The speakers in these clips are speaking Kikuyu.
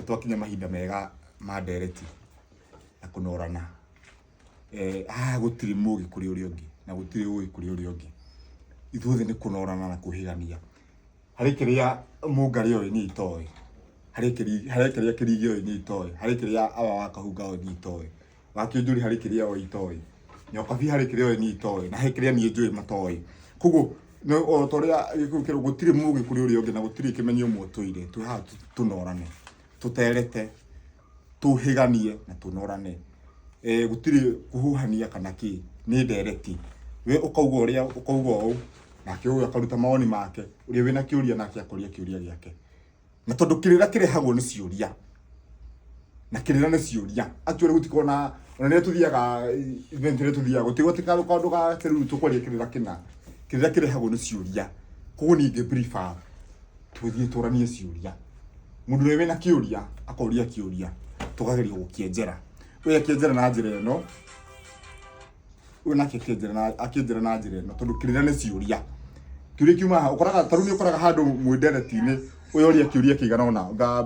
Twakinya mahinda mega ma ndereti na kũnorana. Haha gũtirĩ mũgĩ kũrĩ ũrĩa ũngĩ na gũtirĩ ũĩ kũrĩ ũrĩa ũngĩ. Ithuothe nĩ kũnorana na kũhĩgania. Harĩ kĩrĩa Mũngarĩ oĩ niĩ itoĩ, harĩ kĩrĩa Kĩrigi oĩ niĩ itoĩ, harĩ kĩrĩa Awa wa Kahunga oĩ niĩ itoĩ, Wakĩnjũri harĩ kĩrĩa oĩ itoĩ, Nyokabi harĩ kĩrĩa oĩ niĩ itoĩ, na he kĩrĩa niĩ njũĩ matoĩ. Koguo o ta ũrĩa Gĩkũyũ kĩrauga gũtirĩ mũgĩ kũrĩ ũrĩa ũngĩ na gũtirĩ kĩmenyi ũmwe ũtũire, twĩ haha tũnorane, tũterete, tũhĩganie na tũnorane. Gũtirĩ kũhuhania kana kĩ, nĩ ndereti. We ũkauga ũrĩa ũkauga ũũ, nake ũyũ akaruta mawoni make, ũrĩa wĩna kĩũria nake akoria kĩũria gĩake. Na tondũ kĩrĩra kĩrehagwo nĩ ciũria, na kĩrĩra nĩ ciũria, actually gũtikoragwo na, ona rĩrĩa tũthiaga event ĩrĩa tũthiaga gũtirĩ kaũndũ ga atĩ rĩu tũkwaria kĩrĩra kĩna, kĩrĩra kĩrehagwo nĩ ciũria. Koguo niĩ ingĩ prefer tũthiĩ tũranie ciũria. Mũndũ ũrĩa wĩna kĩũria akoria kĩũria, tũkageria gũkĩenjera. Ũyũ akĩenjera na njĩra ĩno, Ũyũ nake akĩnjĩra na akĩnjĩra na njĩra ĩno tondũ kĩrĩra nĩ ciũria. Kĩũria kiuma haha ũkoraga ta rĩu nĩ ũkoraga handũ mwĩ ndereti-inĩ ũyũ oria kĩũria kĩigana ũna nga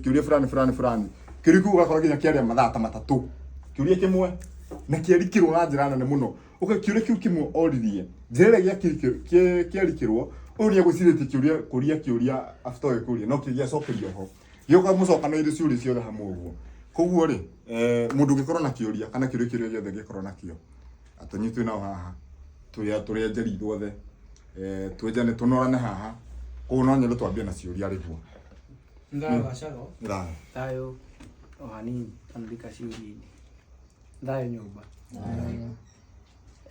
kĩũria fulani fulani fulani. Kĩũria kĩu ũgakora nginya kĩaria mathaa ta matatũ. Kĩũria kĩmwe na kĩarikĩrwo na njĩra nene mũno. Ũka kĩũria kĩu kĩmwe oririe njĩra ĩrĩa kĩarikĩrwo ũyũ nĩ agwĩcirĩtie kĩũria kũria kĩũria after ũyũ kũria no kĩũria gĩacokerio ho. Gĩũka mũcokanĩrĩire ciũria ciothe hamwe ũguo. Koguo rĩ, mũndũ ũngĩkorwo na kĩũria kana kĩũria kĩrĩa gĩothe angĩkorwo nakĩo, atũnyi twĩ nao haha, tũrĩ enjeri ithuothe, twenjane tũnorane haha, koguo no nyende twambie na ciũria arĩ guo. Thayũ Gacago. Thayũ. Thayũ o hanini tanarika ciũria-inĩ. Thayũ nyũmba.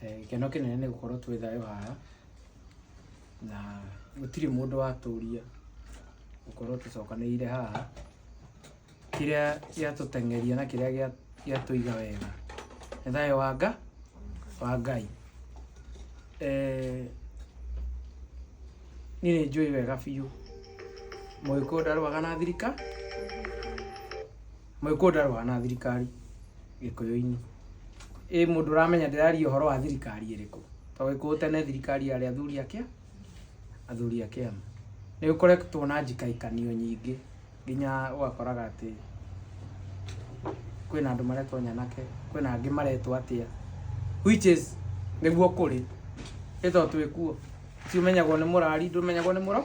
Gĩkeno kĩnene nĩ gũkorwo twĩ thayũ haha, na gũtirĩ mũndũ watũria gũkorwo tũcokanĩrĩire haha. Kĩrĩa gĩatũteng'eria na kĩrĩa gĩatũiga wega nĩ thayũ wa wa Ngai. Niĩ nĩ njũĩ wega biũ Mũgĩkũyũ ndarũaga na thirikari, Mũgĩkũyũ ndarũaga na thirikari Gĩkũyũ-inĩ. Ĩ mũndũ ũramenya ndĩraria ũhoro wa thirikari ĩrĩkũ? Tondũ Gĩkũyũ tene thirikari yarĩ athuri a kĩa? Athuri a kĩama. Nĩ gũkoretwo na njikaikanio nyingĩ nginya ũgakoraga atĩ kwĩna andũ maretwo nyanake, kwĩna angĩ maretwo atĩa, which is nĩguo kũrĩ, ĩ tondũ twĩ kuo, ũcio ũmenyagwo nĩ mũrari ndũmenyagwo nĩ mũro?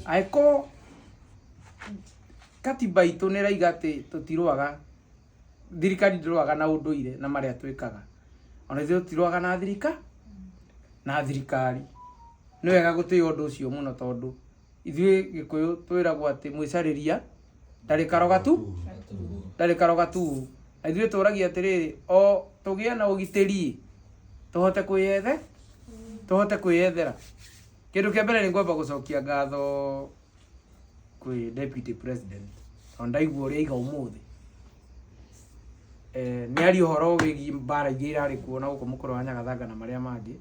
Angĩkorwo katiba itũ nĩ ĩraiga atĩ tũtirũaga, thirikari ndĩrũaga na ũndũire na marĩa twĩkaga, ona ithuĩ tũtirũaga na thirika na thirikari. Nĩ wega gũtĩĩa ũndũ ũcio mũno tondũ ithuĩ Gĩkũyũ twĩragwo atĩ mwĩcarĩria ndarĩ karoga tu ndarĩ karoga tu. Na ithuĩ tũragia atĩrĩrĩ, o tũgĩe na ũgitĩri ĩ, tũhote kwĩyethe tũhote kwĩyethera. Kĩndũ kĩa mbere nĩ ngwamba gũcokia ngatho kwĩ deputy president tondũ ndaigua ũrĩa aiga ũmũthĩ. Nĩ aria ũhoro wĩgiĩ mbara iria irarĩ kuo na gũkũ mũkũrwe wa Nyagathanga na marĩa mangĩ,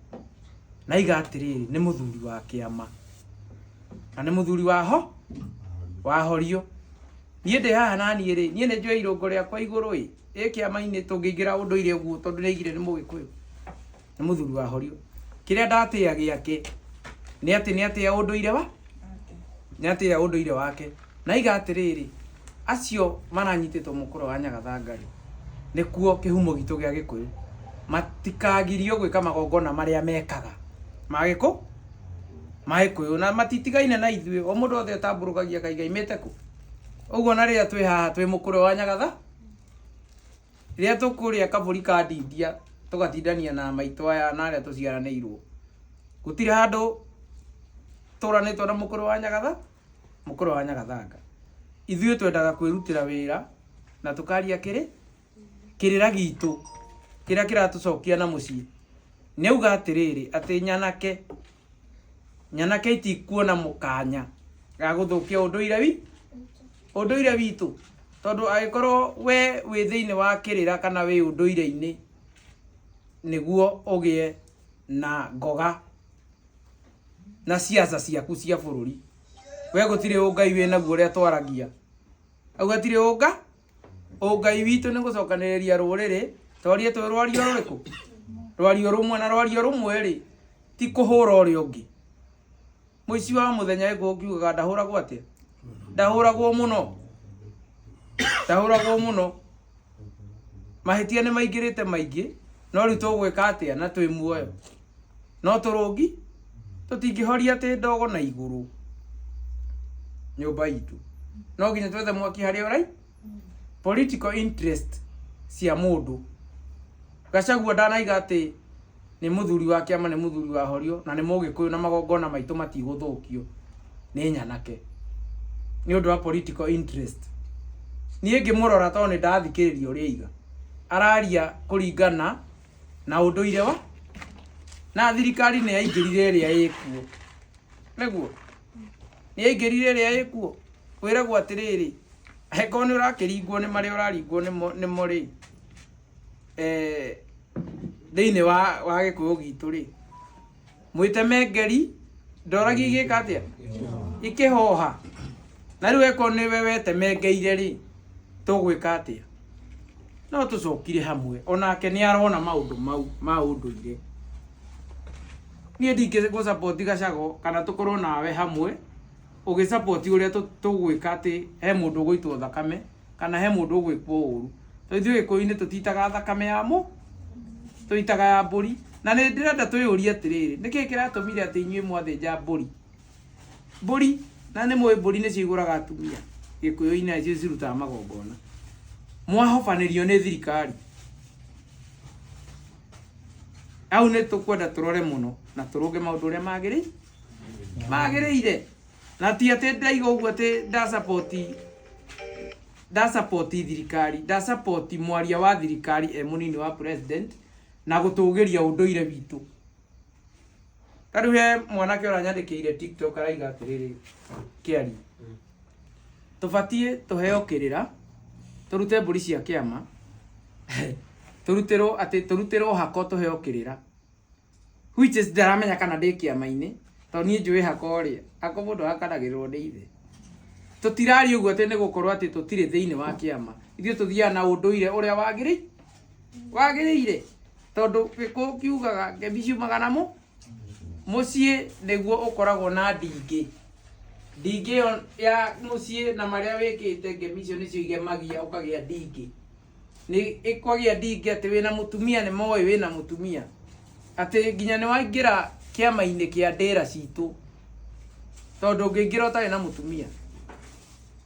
na aiga atĩrĩrĩ, nĩ mũthuri wa kĩama na nĩ mũthuri wa ho wa horio. Niĩ ndĩ haha na niĩ rĩ, niĩ nĩ njũĩ irũngo rĩakwa igũrũ ĩ, ĩ kĩama-inĩ tũngĩingĩra ũndũire ũguo tondũ nĩ aigire nĩ mũgĩkũyũ, nĩ mũthuri wa horio. Kĩrĩa ndatĩĩa gĩake nĩ atĩ nĩ atĩĩa ũndũire wa nĩ atĩĩa ũndũire wake. Na aiga atĩrĩrĩ, acio maranyitĩtwo mũkũrwe wa Nyagathanga rĩ, nĩkuo kĩhumo gitũ gĩa Gĩkũyũ, matikagirio gwĩka magongona marĩa mekaga ma Gĩkũ ma Gĩkũyũ na matitigaine na ithuĩ, o mũndũ wothe ũtambũrũkagia akaiga aimĩte kũ. Ũguo na rĩrĩa twĩ haha twĩ mũkũrwe wa Nyagatha, rĩrĩa tũkũrĩa kabũri ka ndindia tũgatindania na maitũ aya na arĩa tũciaranĩirwo, gũtirĩ handũ tũranĩtwo na mũkũrwe wa Nyagatha, mũkũrwe wa Nyagathanga. Ithuĩ twendaga kwĩrutĩra wĩra na tũkaria kĩrĩ kĩrĩra gitũ kĩrĩa kĩratũcokia na mũciĩ. Nĩ auga atĩrĩrĩ, atĩ nyanake nyanake itikuona mũkanya ga gũthũkia ũndũire wi ũndũire witũ, tondũ angĩkorwo we wĩ thĩinĩ wa kĩrĩra kana wĩ ũndũire-inĩ nĩguo ũgĩe na ngoga na ciaca ciaku cia bũrũri, we gũtirĩ ũngai wĩnaguo ũrĩa twaragia. Auga hatirĩ ũnga ũngai witũ nĩ gũcokanĩrĩria rũrĩrĩ twarie twĩ rwario rũrĩkũ? Rwario rũmwe na rwario rũmwe rĩ ti kũhũra ũrĩa ũngĩ. Mũici wa mũthenya gĩkũyũ kiugaga ndahũragwo atĩa? Ndahũragwo mũno. Ndahũragwo mũno. Mahĩtia nĩ maingĩrĩte maingĩ, no rĩu tũgwĩka atĩa na twĩ muoyo? No tũrũngi tũtingĩhoria atĩ ndogo na igũrũ nyũmba itũ. No nginya twethe mwaki harĩa ũrai political interest cia mũndũ. Gachagua ndanaiga atĩ nĩ mũthuri wa kĩama, nĩ mũthuri wa horio na nĩ mũgĩkũyũ na magongona maitũ matigũthũkio nĩ nyanake nĩ ũndũ wa political interest. Niĩ ngĩmũrora tondũ nĩ ndathikĩrĩria ũrĩa aiga, araria kũringana na ũndũire wa na thirikari nĩ yaingĩrire ĩrĩa ĩkuo, nĩguo nĩ yaingĩrire ĩrĩa ĩkuo. Wĩragwo atĩrĩrĩ, angĩkorwo nĩ ũrakĩringwo nĩ marĩa ũraringwo nĩmo rĩ, thĩinĩ wa gĩkũyũ gitũ rĩ, mwĩtemengeri ndoragia igĩka atĩa, ikĩhoha. Na rĩu angĩkorwo nĩwe wetemengeire rĩ, tũgwĩka atĩa? No tũcokire hamwe, onake nĩ arona maũndũ mau ma ũndũire. Niĩ ndingĩ support Gachagua kana tũkorwo nawe hamwe ũgĩ support ũrĩa tũgwĩka atĩ he mũndũ ũgũitwo thakame kana he mũndũ ũgwĩkwo ũru. Tondũ ithuĩ gĩkũyũ-inĩ tũtitaga thakame ya mũ, tũitaga ya mbũri. Na nĩ ndĩrenda twĩyũrie atĩrĩrĩ, nĩkĩĩ kĩratũmire atĩ inyuĩ mwathĩnja mbũri? Mbũri, na nĩ mũĩ mbũri nĩcio igũraga atumia gĩkũyũ-inĩ, nacio cirutaga magongona. Mwahobanĩrio nĩ thirikari. Hau nĩ tũkwenda tũrore mũno na tũrũnge maũndũ ũrĩa magĩrĩire. Na ti atĩ ndaiga ũguo atĩ nda support thirikari, nda support mwaria wa thirikari e mũnini wa president na gũtũgĩria ũndũire witũ. Ta rĩu he mwanake ũranyandĩkĩire TikTok araiga atĩrĩrĩ, kĩaria tũbatiĩ tũheo kĩrĩra, tũrute mbũri cia kĩama, tũrutĩrwo atĩ tũrutĩrwo hako tũheo kĩrĩra, which is ndaramenya kana ndĩ kĩama-inĩ, tondũ niĩ njũĩ hako rĩ, hako mũndũ ahakanagĩrĩrwo nĩ ithe. Tũtiraria ũguo atĩ nĩ gũkorwo atĩ tũtirĩ thĩinĩ wa kĩama, ithuĩ tũthiaga na ũndũire ũrĩa wagĩrĩire, tondũ gĩkũyũ kiugaga ngemi ciumaga na mũciĩ nĩguo ũkoragwo na ndingĩ. Ndingĩ ĩyo ya mũciĩ na marĩa wĩkĩte, ngemi icio nĩcio igemagia ũkagĩa ndingĩ. Nĩ ĩkwagĩa ndingĩ atĩ wĩna mũtumia, nĩ moĩ wĩna mũtumia, atĩ nginya nĩ waingĩra kĩama-inĩ kĩa ndĩra citũ, tondũ ũngĩingĩra ũtarĩ na mũtumia.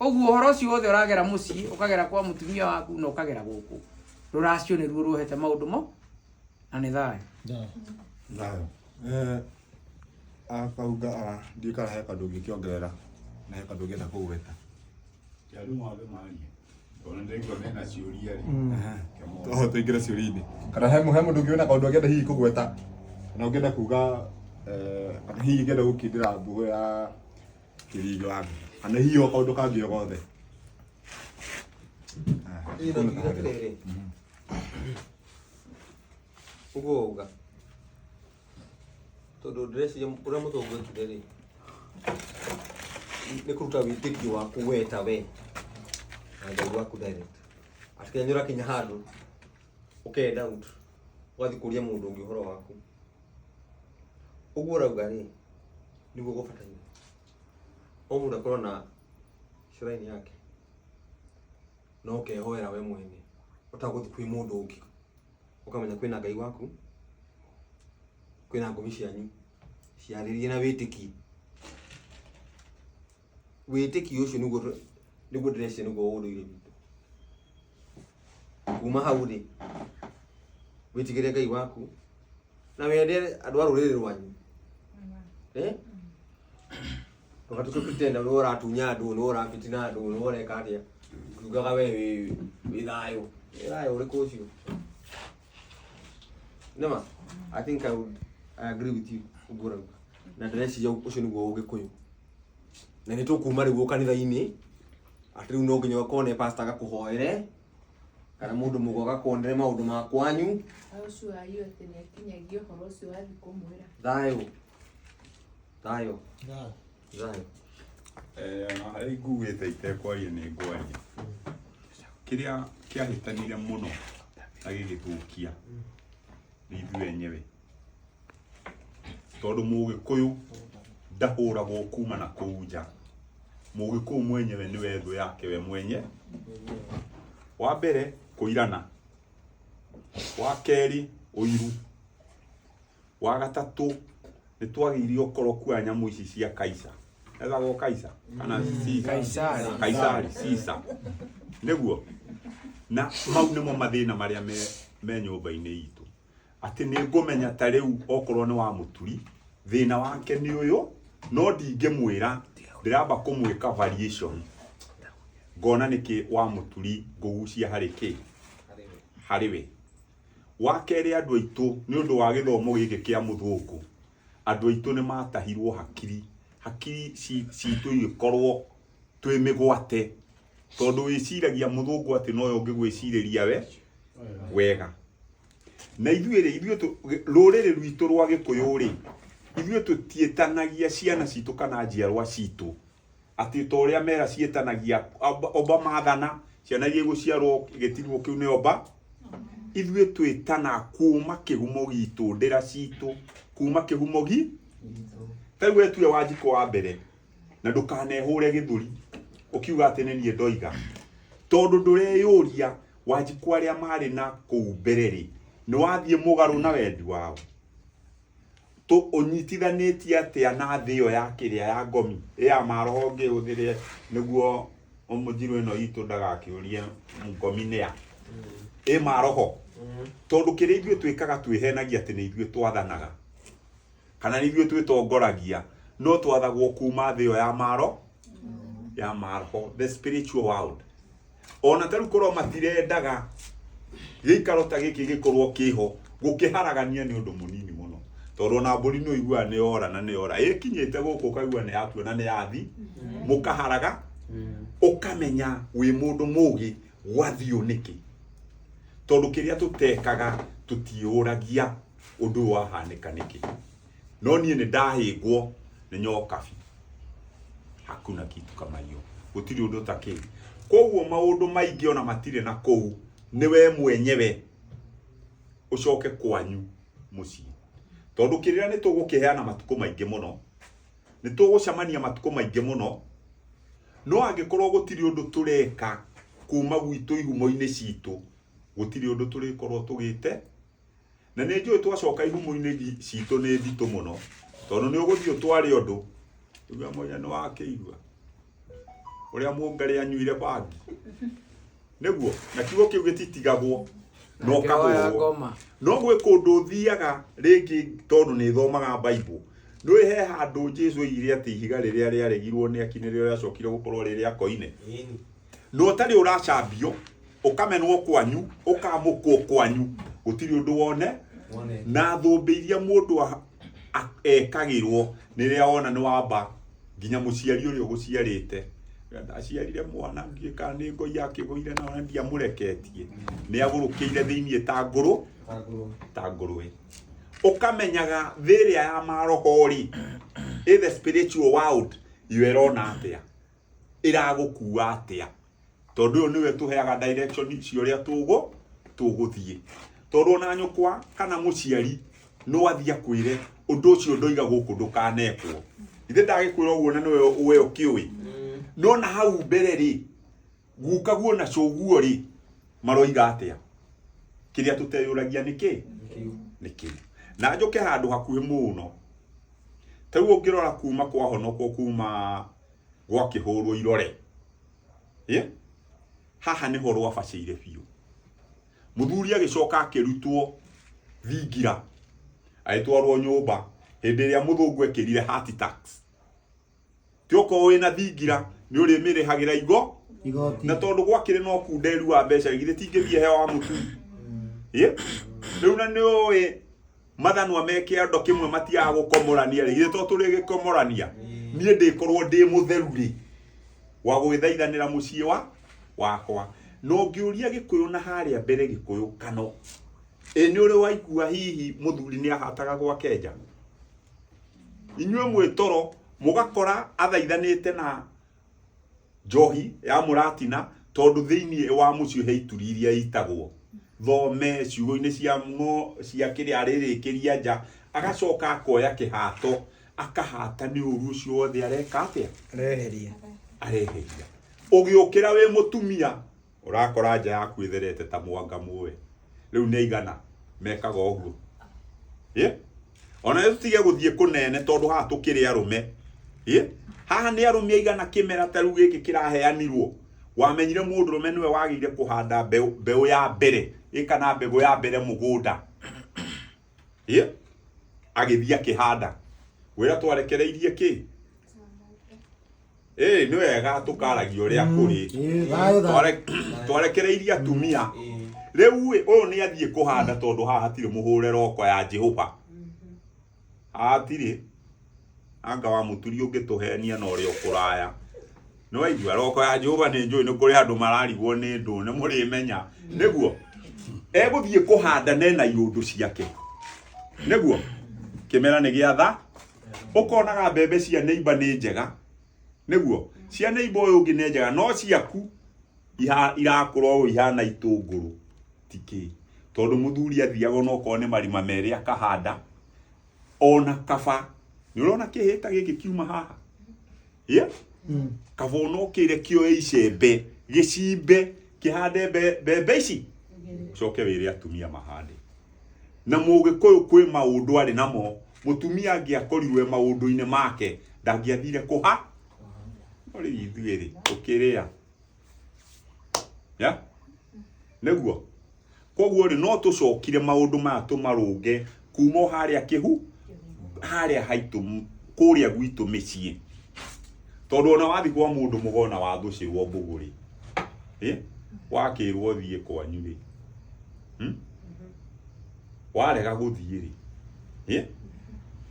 Ũguo ũhoro ũcio wothe ũragera mũciĩ, ũkagera kwa mũtumia waku na ũkagera gũkũ. Rũracio nĩruo ruohete maũndũ mo na nĩ thayũ. Thayũ. Akauga ara ndiũĩ kana he kaũndũ ũngĩkĩongerera na he kaũndũ ũngĩenda kũgweta. Kĩaru mothe marie. Tondũ nĩndĩraigua mena ciũria rĩ. Toho tũingĩre ciũria-inĩ. Kana he mũndũ ũngĩ wĩna kaũndũ angĩenda hihi kũgweta kana ũngĩenda kuga, kana hihi ũngĩenda gũkindĩra mbugo ya kĩringo wa kana hihi o kaũndũ kangĩ o gothe. Ĩĩ no njuge atĩrĩrĩ, ũguo wauga, tondũ ndĩreciria ũrĩa mũthũngũ ekire rĩ, nĩ kũruta wĩtĩkio waku we ta we na Ngai waku direct, atĩ kinya nĩ ũrakinya handũ ũke doubt, ũgathiĩ kũria mũndũ ũngĩ ũhoro waku. Ũguo ũrauga rĩ, nĩguo gũbataire o mũndũ akorwo na shrine yake na ũkehoera we mwene ũtagũthiĩ kwĩ mũndũ ũngĩ, ũkamenya kwĩna Ngai waku, kwĩna ngũmi cianyu ciarĩrie na wĩtĩkie. Wĩtĩkio ũcio nĩguo ndĩreciria nĩguo ũndũire witũ. Kuma hau rĩ, wĩtigĩre Ngai waku na wende andũ a rũrĩrĩ rwanyu, eh, ndũgatuĩke pretender nĩwe ũratunya andũ, nĩwe ũrabitina andũ, nĩwe ũreka atĩa, ukiugaga we wĩ thayũ. Wĩ thayũ ũrĩkũ ũcio? Nĩma I think I would I agree with you ũguo ũrauga, na ndĩreciria ũcio nĩguo ũgĩkũyũ, na nĩ tũkuma rĩu kanitha-inĩ atĩ rĩu no nginya ũkone pastor agakũhoere kana mũndũ mũgo agakuonere maũndũ ma kwanyu. Ũcio aiyũ atĩ nĩ akinyagia ũhoro ũcio wathiĩ kũmwĩra. Thayũ, thayũ, thayũ. Ona harĩa ngugĩte itekwaria nĩ ngwaria. Kĩrĩa kĩahĩtanire mũno na gĩgĩthũkia nĩ ithuĩ enyewe, tondũ mũgĩkũyũ ndahũragwo kuma na kũu nja. Mũgĩkũyũ mwenyewe nĩwe thũ yake we mwenye. Wa mbere kũirana, wa kerĩ ũiru, wa gatatũ nĩ twagĩire ũkoroku wa nyamũ ici cia Kaisa. Etagwo Kaisa kana Caesar? Kaisari. Kaisari, Caesar. Nĩguo. Na mau nĩmo mathĩna marĩa me nyũmba-inĩ itũ. Atĩ nĩ ngũmenya ta rĩu okorwo nĩ wa mũturi, thĩna wake nĩ ũyũ, no ndingĩmwĩra, ndĩramba kũmwĩka variation. Ngona nĩkĩ wa mũturi ngũgucia harĩ kĩ? Harĩ we. Wa kerĩ andũ aitũ nĩ ũndũ wa gĩthomo gĩkĩ kĩa mũthũngũ, andũ aitũ nĩ matahirwo hakiri, hakiri citũ igĩkorwo twĩ mĩgwate, tondũ wĩciragia mũthũngũ atĩ nowe ũngĩgwĩcirĩria we wega. Na ithuĩ rĩ, ithuĩ rũrĩrĩ rwitũ rwa Gĩkũyũ rĩ, ithuĩ tũtiĩtanagia ciana citũ kana njiarwa citũ atĩ ta ũrĩa mera ciĩtanagia Oba mathana, ciana iria igũciarwo gĩtirwo kĩu nĩ Oba. Ithuĩ twĩtana kuma kĩhumo gitũ, ndĩra citũ, kuma kĩhumo gi. Ta rĩu we tuge Wanjikũ wa mbere, na ndũkanehũre gĩthũri ũkiuga atĩ nĩ niĩ ndoiga, tondũ ndũreyũria Wanjikũ arĩa marĩ na kũu mbere rĩ, nĩ wathiĩ mũgarũ na wendi wao? Ũnyitithanĩtie atĩa na thĩ ĩyo ya kĩrĩa ya ngomi, ĩ ya maroho ngĩhũthĩre nĩguo mũnjirũ ĩno itũ ndagakĩũrie ngomi nĩ ya? Ĩ maroho. Tondũ kĩrĩa ithuĩ twĩkaga twĩhenagia atĩ nĩ ithuĩ twathanaga, kana nĩ ithuĩ twĩtongoragia, no twathagwo kuma thĩ ĩyo ya maro, ya maroho, the spiritual world. Ona ta rĩu korwo matirendaga gĩikaro ta gĩkĩ gĩkorwo kĩho, gũkĩharagania nĩ ũndũ mũnini mũno, tondũ ona mbũri nĩ ũiguaga nĩ yora na nĩ yora, ĩkinyĩte gũkũ ũkaigua nĩ yatua na nĩ yathi, mũkaharaga, ũkamenya wĩ mũndũ mũgĩ gwathiũ nĩkĩ, tondũ kĩrĩa tũtekaga tũtiũragia ũndũ ũyũ wahanĩka nĩkĩ. No niĩ nĩ ndahĩngwo nĩ nyokabi, hakuna kitu kama hiyo, gũtirĩ ũndũ ta kĩ. Koguo maũndũ maingĩ ona matirĩ na kũu, nĩ we mwenyewe ũcoke kwanyu mũciĩ, tondũ kĩrĩra nĩ tũgũkĩheana matukũ maingĩ mũno, nĩ tũgũcemania matukũ maingĩ mũno, no angĩkorwo gũtirĩ ũndũ tũreka kuma gwitũ ihumo-inĩ citũ, gũtirĩ ũndũ tũrĩkorwo tũgĩte. Na nĩ njũĩ twacoka ihumo-inĩ citũ nĩ nditũ mũno, tondũ nĩ ũgũthiĩ ũtware ũndũ, uge mũnya nĩ wakĩigua ũrĩa mũngarĩ anyuire bangi, nĩguo, na kiugo kĩu gĩtitigagwo, no Akĩhoya ũkahũrwo. ngoma. No gwĩ kũndũ ũthiaga rĩngĩ, tondũ nĩ thomaga Bible, nĩũĩ he handũ Jesu oigire atĩ ihiga rĩrĩa rĩaregirwo nĩ aki nĩrĩo rĩacokire gũkorwo rĩ rĩa koine. Na ũtarĩ ũracambio, ũkamenwo kwanyu, ũkamũkwo kwanyu, gũtirĩ ũndũ wone. Na thũmbĩ iria mũndũ ekagĩrwo nĩ rĩrĩa wona nĩ wamba nginya mũciari ũrĩa ũgũciarĩte. Ndaciarire mwana ndiũĩ kana nĩ ngoi akĩgũire na ona ndiamũreketie, nĩ agũrũkĩire thĩiniĩ ta ngũrũ, ta ngũrũwe. Ũkamenyaga thĩ ĩrĩa ya maroho rĩ, ĩ the spiritual world, yo ĩrona atĩa, ĩragũkua atĩa, tondũ ũyũ nĩwe tũheaga direction cia ũrĩa tũgũthiĩ. Tondũ ona nyũkwa kana mũciari no athiĩ akwĩre ũndũ ũcio ndoiga gũkũ ndũkanekwo, ithe ndagĩkwĩra ũguo na nĩwe we ũkĩũĩ. No na hau mbere rĩ, gukaguo na cũguo rĩ, maroiga atĩa? Kĩrĩa tũteyũragia nĩ kĩ? Nĩ kĩu. Na njũke handũ hakuhĩ mũno, ta rĩu ũngĩrora kuma kwahonokwo kuma gwakĩhũrwo irore, haha nĩho rwabacĩire biũ. Mũthuri agĩcoka akĩrutwo thingira, agĩtwarwo nyũmba hĩndĩ ĩrĩa mũthũngũ ekĩrire heart tax. Ti okorwo wĩna thingira nĩ ũrĩmĩrĩhagĩra igoti, na tondũ gwakĩrĩ na ũkunderu wa mbeca, githĩ tingĩthiĩ he wa mũturi? Rĩu na nĩ ũĩ mathanwa me kĩando kĩmwe matiaga gũkomorania rĩ, githĩ to tũrĩgĩkomorania? Niĩ ndĩkorwo ndĩ mũtheru rĩ, wa gũgĩthaithanĩra mũciĩ wakwa. Na ũngĩũria Gĩkũyũ na harĩa mbere Gĩkũyũ kano, ĩ nĩ ũrĩ waigua hihi mũthuri nĩ ahataga gwake nja? Inyuĩ mwĩ toro mũgakora athaithanĩte na njohi ya mũratina, tondũ thĩiniĩ wa mũciĩ he ituri iria itagwo thome ciugo-inĩ cia ng'o cia kĩrĩa arĩrĩkĩria nja, agacoka akoya kĩhato akahata nĩ ũru ũcio wothe areka atĩa? Areheria. Areheria. Ũgĩũkĩra wĩ mũtumia ũrakora nja yaku ĩtherete ta mwanga mũwe. Rĩu nĩ aigana mekaga ũguo. Ĩ? Ona nĩ tũtige gũthiĩ kũnene tondũ haha tũkĩrĩ arũme. Ĩ? Haha nĩ arũme aigana kĩmera ta rĩu gĩkĩ kĩraheanirwo. Wamenyire mũndũrũme nĩwe wagĩrĩire kũhanda mbeũ, mbeũ ya mbere ĩ kana mbegũ ya mbere mũgũnda. Ĩ? Agĩthiĩ akĩhanda. Wĩra twarekereirie kĩ? Ĩ nĩ wega tũkaragia ũrĩa kũrĩ. Ĩĩ, thayũ thayũ. Twarekereirie atumia. Rĩu ĩ, ũyũ nĩ athiĩ kũhanda tondũ haha hatirĩ mũhũre roko ya Jehova. Hatirĩ. Anga wa mũturi ũngĩtũhenia na ũrĩa ũkũraya. Nĩ waigua roko ya Jehova nĩ njũĩ nĩ kũrĩ andũ mararigwo nĩ ndũ nĩ mũrĩmenya. Nĩguo egũthiĩ kũhanda nena irũndũ ciake. Nĩguo kĩmera nĩ gĩatha ũkonaga mbembe cia neighbor nĩ njega. Nĩguo cia neighbor ũyũ ũngĩ nĩ njega no ciaku irakũra ũũ ihana itũngũrũ tikĩ tondũ mũthuri athiaga onokorwo nĩ marima merĩ akahanda ona kaba nĩ ũrona kĩhĩta gĩkĩ kiuma haha yeah? Kaba ona ũkĩre kĩoe icembe gĩcimbe kĩhande mbembe ici ũcoke wĩre atumia mahande. Na mũgĩkũyũ kwĩ maũndũ arĩ namo mũtumia angĩakorirwe maũndũ-inĩ make ndangĩathire kũha no rĩu ithuĩ rĩ ũkĩrĩa ya nĩguo koguo rĩ no tũcokire maũndũ maya tũmarũnge kuma o harĩa kĩhu harĩa haitũ kũrĩa gwitũ mĩciĩ tondũ ona wathiĩ kwa mũndũ mũgona wathũcĩrwo mbũgũ rĩ wakĩrwo thiĩ kwanyu rĩ Warega gũthiĩ rĩ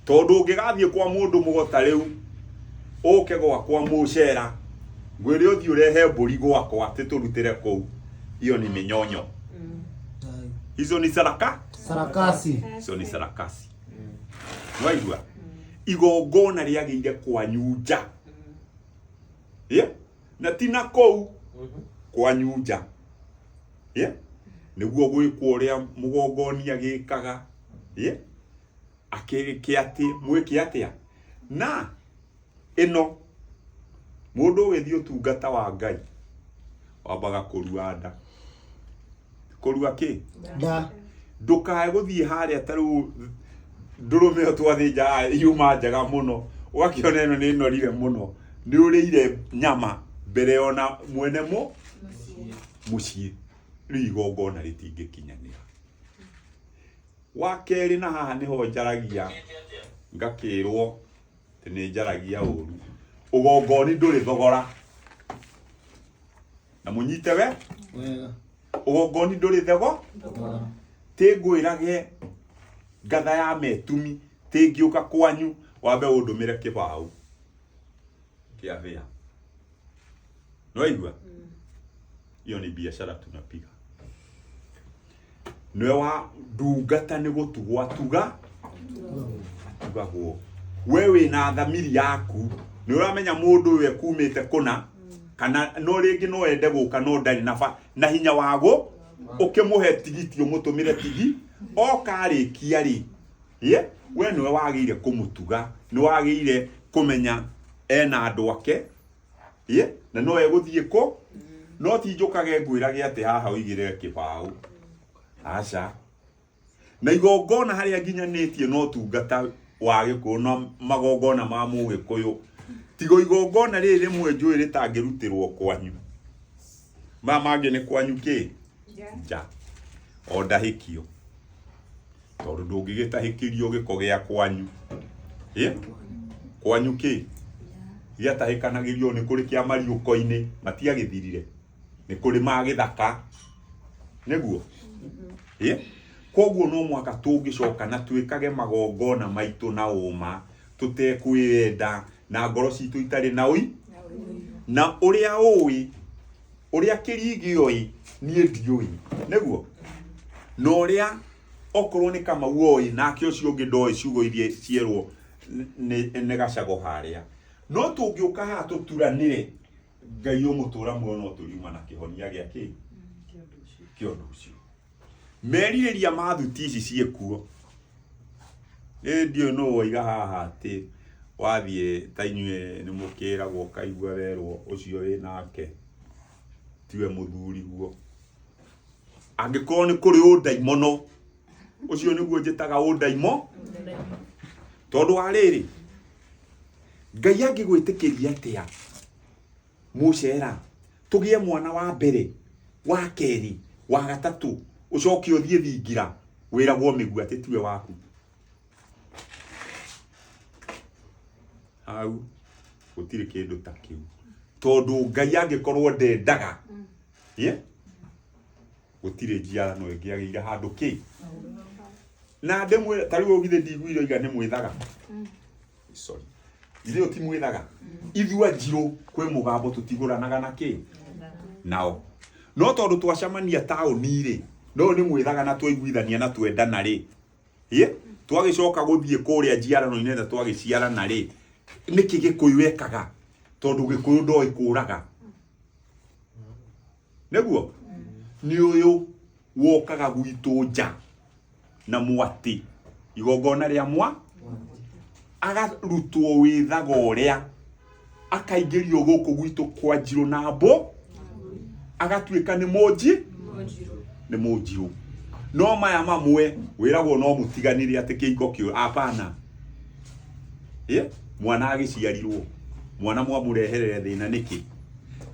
tondũ ũngĩgathiĩ kwa mũndũ mũgo ta rĩu ũke gwakwa mũcera ngwĩre ũthiĩ ũrehe mbũri gwakwa atĩ tũrutĩre kũu hiyo ni mĩnyonyo hizo ni saraka Sarakasi. Hizo ni sarakasi nĩwaigua igongona rĩagĩire kwanyu nja na ti na kũu kwanyu nja nĩguo gwĩkwo ũrĩa mũgongoni agĩkaga akĩke atĩ mwĩke atĩa na ĩno mũndũ ũgĩthiĩ ũtungata wa Ngai wambaga kũrua nda kũrua kĩ Nda. Ndũkae gũthiĩ harĩa ta rĩu ndũrũme ĩyo twathĩnja yuma njega mũno ũgakĩona ĩno nĩ ĩnorire mũno nĩ ũrĩire nyama mbere ona mwene mũciĩ rĩu igongona rĩtingĩkinyanĩra. Wa kerĩ na haha nĩho njaragia ngakĩrwo atĩ nĩ njaragia ũru ũgongoni ndũrĩ thogora na mũnyite we Wega. Ũgongoni ndũrĩ thego tĩ ngwĩrage ngatha ya metumi tĩ ngĩũka kwanyu wambe ũndũmĩre kĩbaũ kĩa bĩa nĩwaigua hiyo ni biashara tunapiga nĩwe wa ndungata nĩ gũtugwo atuga atugagwo we wĩna thamiri yaku nĩ ũramenya mũndũ ũyũ ekumĩte kũna kana no rĩngĩ no ende gũka no ndarĩ na na hinya wago ũkĩmũhe tigiti ũmũtũmĩre tigi oka arĩkia rĩ we nĩwe wagĩire kũmũtuga nĩ wagĩire kũmenya ena andũ ake na no egũthiĩ kũ no ti njũkage ngwĩrage atĩ haha ũigĩrĩre kĩbaũ aca na igongona harĩa nginyanĩtie no tungata wa gĩkũyũ na magongona ma mũgĩkũyũ tigo igongona rĩrĩ rĩmwe njũĩ rĩtangĩrutĩrwo kwanyu maya mangĩ nĩ kwanyu kĩ nja o ndahĩkio tondũ ndũngĩgĩtahĩkĩrio gĩko gĩa kwanyu kwanyu kĩ gĩatahĩkanagĩrio nĩ kũrĩ kĩa mariũko-inĩ matiagĩthirire nĩ kũrĩ ma gĩthaka nĩguo koguo no mwaka tũngĩcoka na twĩkage magongona maitũ na ũma tũtekwĩyenda na ngoro citũ itarĩ na ũi na ũrĩa ũĩ ũrĩa kĩringi oĩ niĩ ndiũĩ nĩguo na ũrĩa okorwo nĩ Kamau oĩ nake ũcio ũngĩ ndoĩ ciugo iria cierwo nĩ gacago harĩa no tũngĩũka haha tũturanĩre Ngai ũmũtũra muoyo no tũriuma na kĩhonia gĩa kĩ kĩa ũndũ ũcio merirĩria ma thuti ici ciĩkuo ĩ ndiũĩ nũ woiga haha atĩ Wathiĩ ta inyuĩ nĩ mũkĩragwo ũkaigua werwo ũcio wĩ nake tiwe mũthuriguo. Angĩkorwo nĩ kũrĩ ũndaimono, ũcio nĩguo njĩtaga ũndaimo, tondũ wa rĩrĩ, Ngai angĩgwĩtĩkĩria atĩa mũcera tũgĩe mwana wa mbere, wa kerĩ, wa gatatũ, ũcoke ũthiĩ thingira wĩragwo mĩguo atĩ tiwe waku. Hau gũtirĩ kĩndũ ta kĩu, tondũ Ngai angĩkorwo ndendaga, yeah? Gũtirĩ njiarano ĩngĩagĩire handũ kĩ na ndĩmwĩre. Ta rĩu ũgithĩ ndiguire oiga nĩ mwĩthaga, sorry, ithuĩ ũyũ ti mwĩthaga, ithuĩ anjirũ kwĩ mũgambo tũtigũranaga na kĩ nao, no tondũ twacemania taũni rĩ, no ũyũ nĩ mwĩthaga na twaiguithania na twendana rĩ, ye twagĩcoka gũthiĩ kũrĩa njiarano-inĩ na twagĩciarana rĩ, nĩkĩ Gĩkũyũ ekaga? Tondũ Gĩkũyũ ndoĩ kũraga, nĩguo nĩ ũyũ wokaga gwitũ nja na mwatĩ igongona rĩa mwa agarutwo wĩthaga ũrĩa akaingĩrio gũkũ gwitũ kwa njirũ na mbũ, agatuĩka nĩ mũnji, nĩ mũnjirũ. No maya mamwe wĩragwo no mũtiganire atĩ kĩhiko kĩũ, hapana. Mwana agĩciarirwo, mwana mwamũreherere thĩna nĩkĩ?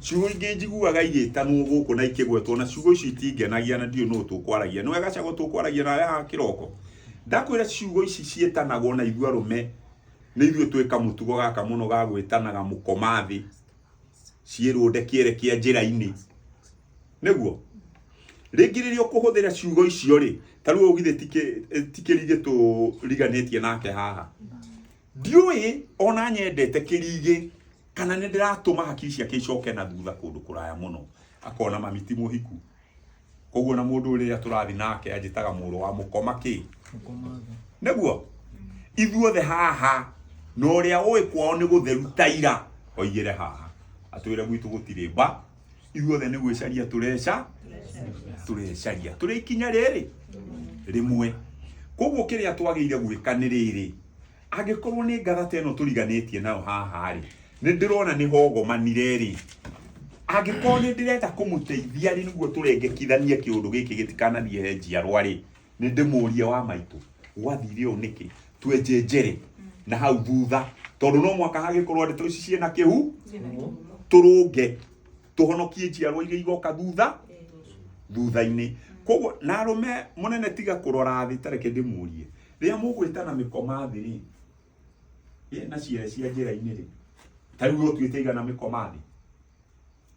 Ciugo ingĩ njiguaga igĩtanwo gũkũ na ikĩgwetwo, na ciugo icio itingenagia, na ndiũĩ nũũ tũkwaragia. Nĩwe Gacagũ tũkwaragia nawe haha kĩroko? Ndakwĩra ciugo ici ciĩtanagwo na ithuĩ arũme nĩ ithuĩ twĩka mũtugo gaka mũno ga gwĩtanaga mũkoma thĩ ciĩrũnde kĩere kĩa njĩra-inĩ. Nĩguo rĩngĩ rĩrĩa ũkũhũthĩra ciugo icio rĩ, ta rĩu ũgithĩ ti kĩrigĩ tũriganĩtie nake haha, ndiũĩ ona nyendete kĩrigĩ kana nĩ ndĩratũma hakiri ciake icoke na thutha kũndũ kũraya mũno, akona mami ti mũhiku, koguo na mũndũ ũrĩa tũrathiĩ nake anjĩtaga mũrũ wa mũkoma kĩ. Nĩguo ithuothe haha na ũrĩa ũĩ kwao nĩ gũtheru ta ira oigĩre haha atwĩre gwitũ gũtirĩ mba, ithuothe nĩ gwĩcaria tũreca tũrecaria tũrĩ ikinya rĩrĩ rĩmwe. Koguo kĩrĩa twagĩrĩire gwĩka nĩ rĩrĩ, angĩkorwo nĩ ngatha ta ĩno tũriganĩtie nayo haha rĩ, nĩ ndĩrona nĩ hogomanire rĩ, angĩkorwo nĩ ndĩrenda kũmũteithia rĩ, nĩguo tũrengekithanie kĩũndũ gĩkĩ gĩtikanathiĩ he njiarwa rĩ, nĩ ndĩmũrie wa maitũ gwathire ũũ nĩkĩ, twenje njere na hau thutha, tondũ no mwaka hagĩkorwo ndeto ici ciĩna kĩhu, tũrũnge tũhonokie njiarwa iria igoka thutha thutha-inĩ. Koguo na arũme mũnene tiga kũrora thĩ, tareke ndĩmũrie, rĩrĩa mũgwĩtana mĩkoma thĩ rĩ, na ciere cia njĩra-inĩ rĩ, ta rĩu ũtuĩte igana mĩkoma thĩ?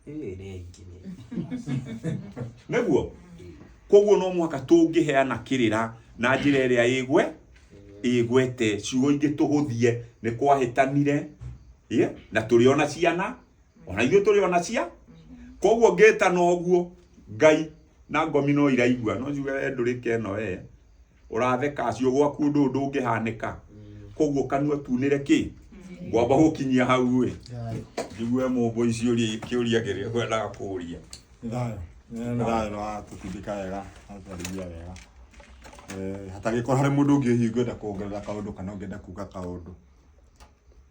Ĩĩ, nĩ aingĩ nĩ. Nĩguo koguo no mũhaka tũngĩheana kĩrĩra na njĩra ĩrĩa ĩgwe ĩgwete, ciugo ingĩ tũhũthie, nĩ kwahĩtanire, na tũrĩ ona ciana, ona ithuĩ tũrĩ ona cia. Koguo ngĩtana ũguo Ngai na ngomi no iraigua, no njuge we ndũrĩke ĩno, we ũratheka acio gwaku ũndũ ũyũ ndũngĩhanĩka. Koguo kanua tunĩre kĩ ngwamba gũkinyia hau ĩ, njigue mũmbo icio kĩũria kĩrĩa ngwendaga kũũria. Nĩ thayũ, nĩ thayũ, nĩ watũtindĩka wega, watwarithia wega. Hatangĩkorwo harĩ mũndũ ũngĩ hihi ũngĩenda kuongerera kaũndũ kana ũngĩenda kuga kaũndũ,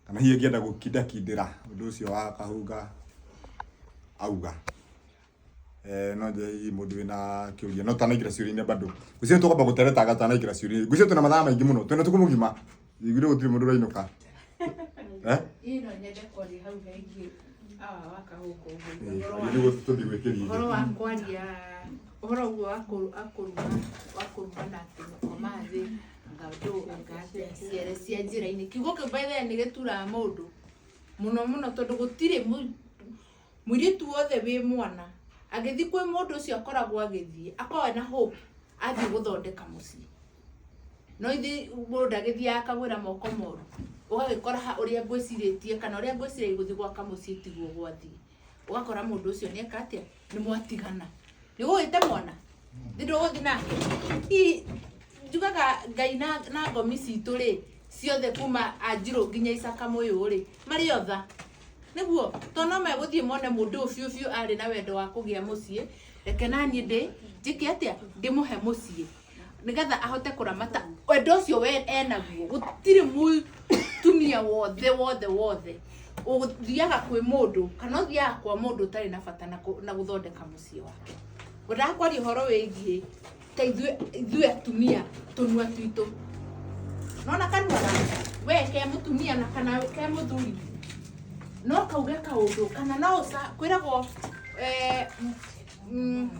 kana hihi ũngĩenda gũkindakindĩra ũndũ ũcio wa Kahunga auga. No nje hihi mũndũ wĩna kĩũria, no tanaingĩra ciũria-inĩ bado. Ngwĩciria tũkwamba gũteretanga tũtanaingĩra ciũria-inĩ. Ngwĩciria twĩna mathaa maingĩ mũno, twĩna ũtukũ mũgima. Njiguire gũtirĩ mũndũ ũrainũka. Niĩ no nyende kwaria hau hegiĩ awa wa Kahũngũ ũguo. Nĩguo tũthiĩ gwĩkĩria. Ũhoro wa kwaria ũhoro ũguo wa kũruma, wa kũrumana atĩ mũkoma thĩ, anga ndũ, anga atĩa, ciere cia njĩra-inĩ. Kiugo kĩu by the way nĩ gĩturaga mũndũ mũno mũno, tondũ gũtirĩ mũirĩtu wothe wĩ mwana agĩthiĩ kwĩ mũndũ ũcio akoragwo agĩthiĩ akoragwo ena hope athiĩ gũthondeka mũciĩ. No ithuĩ mũndũ ndagĩthiaga akagwĩra moko moru, ũgagĩkora ha ũrĩa ngwĩcirĩtie kana ũrĩa ngwĩciragia gũthiĩ gwaka mũciĩ tiguo gwathiĩ. Ũgakora mũndũ ũcio nĩ eka atĩa, nĩ mwatigana, nĩ ũgũgĩte mwana, nĩ ndũgũthiĩ nake. Hihi njugaga Ngai na ngomi citũ rĩ, ciothe kuma Anjirũ nginya Icakamoyũ rĩ, marĩ otha. Nĩguo, tondũ no megũthiĩ mone mũndũ ũyũ biũ biũ arĩ na wendo wa kũgĩa mũciĩ, reke naniĩ ndĩ njĩke atĩa, ndĩmũhe mũciĩ nĩgetha ahote kũramata wendo ũcio we enaguo. Gũtirĩ mũtumia Mũtumia wothe wothe wothe ũthiaga kwĩ mũndũ kana ũthiaga kwa mũndũ ũtarĩ na bata na gũthondeka mũciĩ wake. Ngwendaga kwaria ũhoro wĩgiĩ ta ithuĩ atumia tũnua twitũ. Nona kanua gaka we ke mũtumia na kana ke mũthuri no kauge kaũndũ kana no kwĩragwo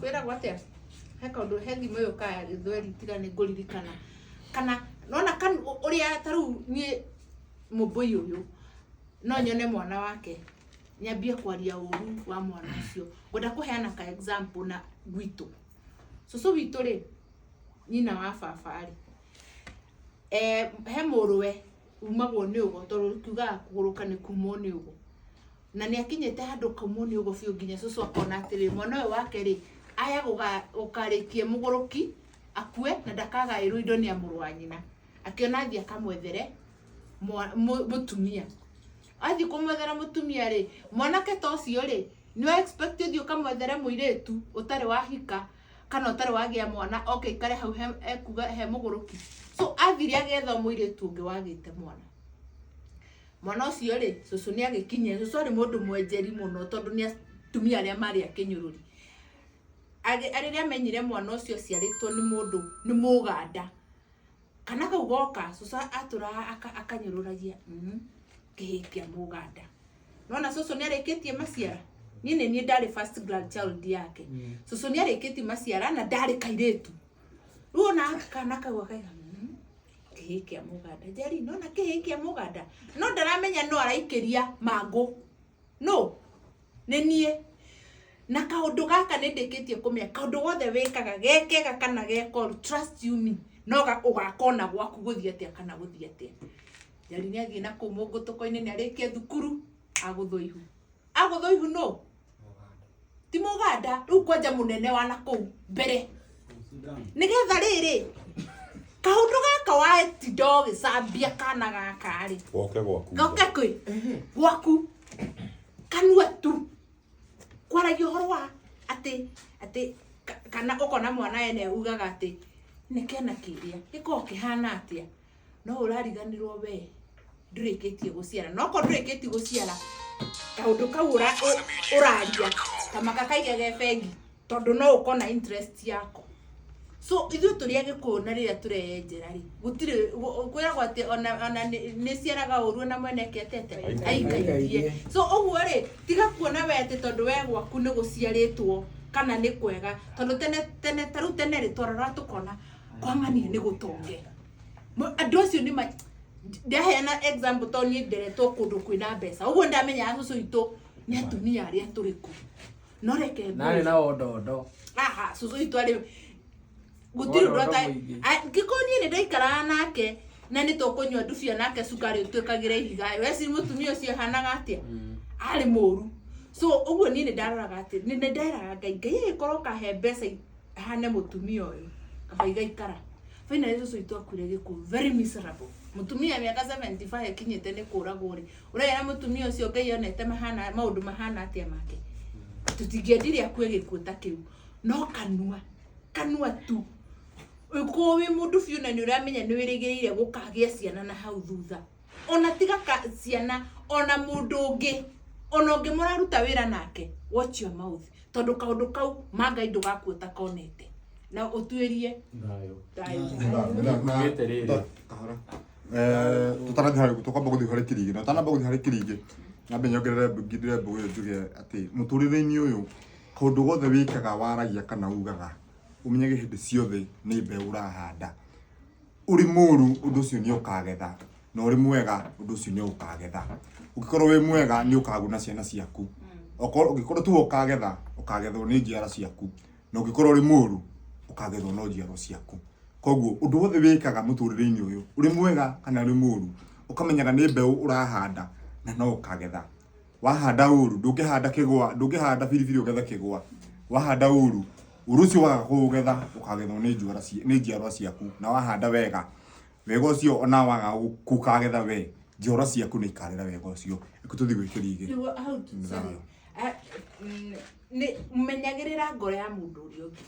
kwĩragwo atĩa he kaũndũ he thimũ yũkaga ya gĩthweri tiga nĩ ngũririkana kana nona ũrĩa ta rĩu niĩ mũmbũi ũyũ no nyone mwana wake nyambie kwaria ũru wa mwana ũcio. Ngwenda kũheana ka example na gwitũ. Cũcũ witũ rĩ, nyina wa baba rĩ, he mũrũwe umagwo nĩ ũgo tondũ kiugaga kũgũrũka nĩ kumwo nĩ ũgo. Na nĩ akinyĩte handũ kaumwo nĩ ũgo biũ nginya cũcũ akona atĩrĩrĩ mwana ũyũ wake rĩ aya gũkarĩkie mũgũrũki akue na ndakagaĩrwo indo nĩ mũrũ wa nyina. Akĩona athiĩ akamwethere mũtumia. Athiĩ kũmwethera mũtumia rĩ, mwanake ta ũcio rĩ, nĩ expect ũthiĩ ũkamwethere mũirĩtu ũtarĩ wahika kana ũtarĩ wagĩa mwana oke ikare hau ekuga he mũgũrũki. So athire agĩetha mũirĩtu ũngĩ wagĩte mwana. Mwana ũcio rĩ, cũcũ nĩ agĩkinyire. Cũcũ arĩ mũndũ mwenjeri mũno tondũ nĩ atumia arĩa marĩ a kĩnyũrũri. Rĩrĩa amenyire mwana ũcio aciarĩtwo nĩ mũndũ nĩ mũganda. Kana kau goka cũcũ atũraga akanyũrũragia kĩhĩ kĩa mũganda. Nona cũcũ nĩ arĩkĩtie maciara. Niĩ nĩ niĩ ndarĩ first grandchild yake. Cũcũ nĩ arĩkĩtie maciara na ndarĩ kairĩtu. Rĩu ona kana kau akaiga kĩhĩ kĩa mũganda. Njeri nona kĩhĩ kĩa mũganda. No ndaramenya no araikĩria mangũ. No nĩ niĩ. Na kaũndũ gaka nĩ ndĩkĩtie kũmenya kaũndũ gothe wĩkaga gekega kana gekoru, trust you me, no ũgakona gwaku gũthiĩ atĩa kana gũthiĩ atĩa. Njeri nĩ athiĩ na kũu mũngũtũko-inĩ nĩ arĩkia thukuru agũthwo ihu. Agũthwo ihu no ti mũganda rĩu kwanja mũnene wa na kũu mbere. Nĩgetha rĩrĩ kaũndũ gaka watinda ũgĩcambia kana gaka rĩ goke gwaku. Goke kwĩ gwaku kanua tu kwaragia ũhoro wa atĩ atĩ kana ũkona mwana ene ugaga atĩ nĩ kena kĩrĩa gĩkoragwo kĩhana atĩa no ũrariganĩrwo we ndũrĩkĩtie gũciara. No okorwo ndũrĩkĩtie gũciara kaũndũ kau ũraria kamaka kaige ge bengi tondũ no ũkona interest yako. So ithuĩ tũrĩ Agĩkũyũ na rĩrĩa tũreyenjera rĩ gũtirĩ kwĩragwo atĩ ona nĩ ciaraga ũru na mwene eke atĩa aikairie. So ũguo rĩ tiga kuona we atĩ tondũ we gwaku nĩ gũciarĩtwo kana nĩ kwega tondũ tene tene ta rĩu tene rĩ twarora tũkona kwang'ania nĩ gũtonge. Andũ acio nĩ ndaheana example tondũ niĩ nderetwo kũndũ kwĩna mbeca ũguo ndamenyaga cũcũ witũ nĩ atumia arĩa tũrĩ kũ. No reke Narĩ na wondondo. Aha, cũcũ witũ arĩ gũtirĩ ũndũ ngĩkorwo niĩ nĩ ndaikaraga nake na nĩ tũkũnyua ndubia nake cukari ũtuĩkagĩra ihiga weci mũtumia ũcio ahanaga atĩa arĩ mũru. So ũguo niĩ nĩ ndaroraga atĩ nĩ nderaga Ngai Ngai agĩkorwo kahe mbeca hane mũtumia ũyũ kaba igaikara. Finally cũcũ witũ akuire gĩkuũ very miserable. Mũtumia mĩaka 75 akinyĩte nĩ kũragwo rĩ ũrera mũtumia ũcio Ngai onete mahana maũndũ mahana atĩa make. Tũtingĩendire akue gĩkuũ ta kĩu no kanua kanua tu ũkorwo wĩ mũndũ biũ na nĩ ũramenya nĩ wĩrĩgĩrĩire gũkagĩa ciana na hau thutha. Ona tiga ciana ona mũndũ ũngĩ ona ũngĩ mũraruta wĩra nake watch your mouth tondũ kaũndũ kau ma Ngai ndũgakua ũtakonete na ũtuĩrie Thayũ. thayũ. Tũtanathiĩ harĩ tũkwamba gũthiĩ harĩ kĩrigĩ na ũtanamba gũthiĩ harĩ kĩrigĩ nyambe nyongerere ngindĩre mbũgũ ĩyo njuge atĩ mũtũrĩre-inĩ ũyũ kaũndũ gothe wĩkaga waragia kana ugaga ũmenyage hĩndĩ ciothe nĩ mbeũ ũrahanda. Ũrĩ mũru ũndũ ũcio nĩ ũkagetha na ũrĩ mwega ũndũ ũcio nĩ ũkagetha. Ũngĩkorwo wĩ mwega nĩ ũkaguna ciana ciaku. Okorwo ũngĩkorwo tu ũkagetha ũkagethwo nĩ njiaro ciaku na ũngĩkorwo ũrĩ mũru ũkagethwo no njiaro ciaku. Koguo ũndũ wothe wĩkaga mũtũrĩre-inĩ ũyũ ũrĩ mwega kana ũrĩ mũru ũkamenyaga nĩ mbeũ ũrahanda na no ũkagetha. Wahanda ũru ndũngĩhanda kĩgwa ndũngĩhanda biribiri ũgethe kĩgwa. Wahanda ũru ũru ũcio waga kũũgetha ũkagethwo nĩ njiarwa ciaku na wahanda wega wega ũcio ona waga gũkagetha we njiarwa ciaku nĩ ikarĩra wega ũcio. Reke tũthiĩ gwĩ kĩrigĩ. Nĩguo hau sorry. Nĩ menyagĩrĩra ngoro ya mũndũ ũrĩa ũngĩ.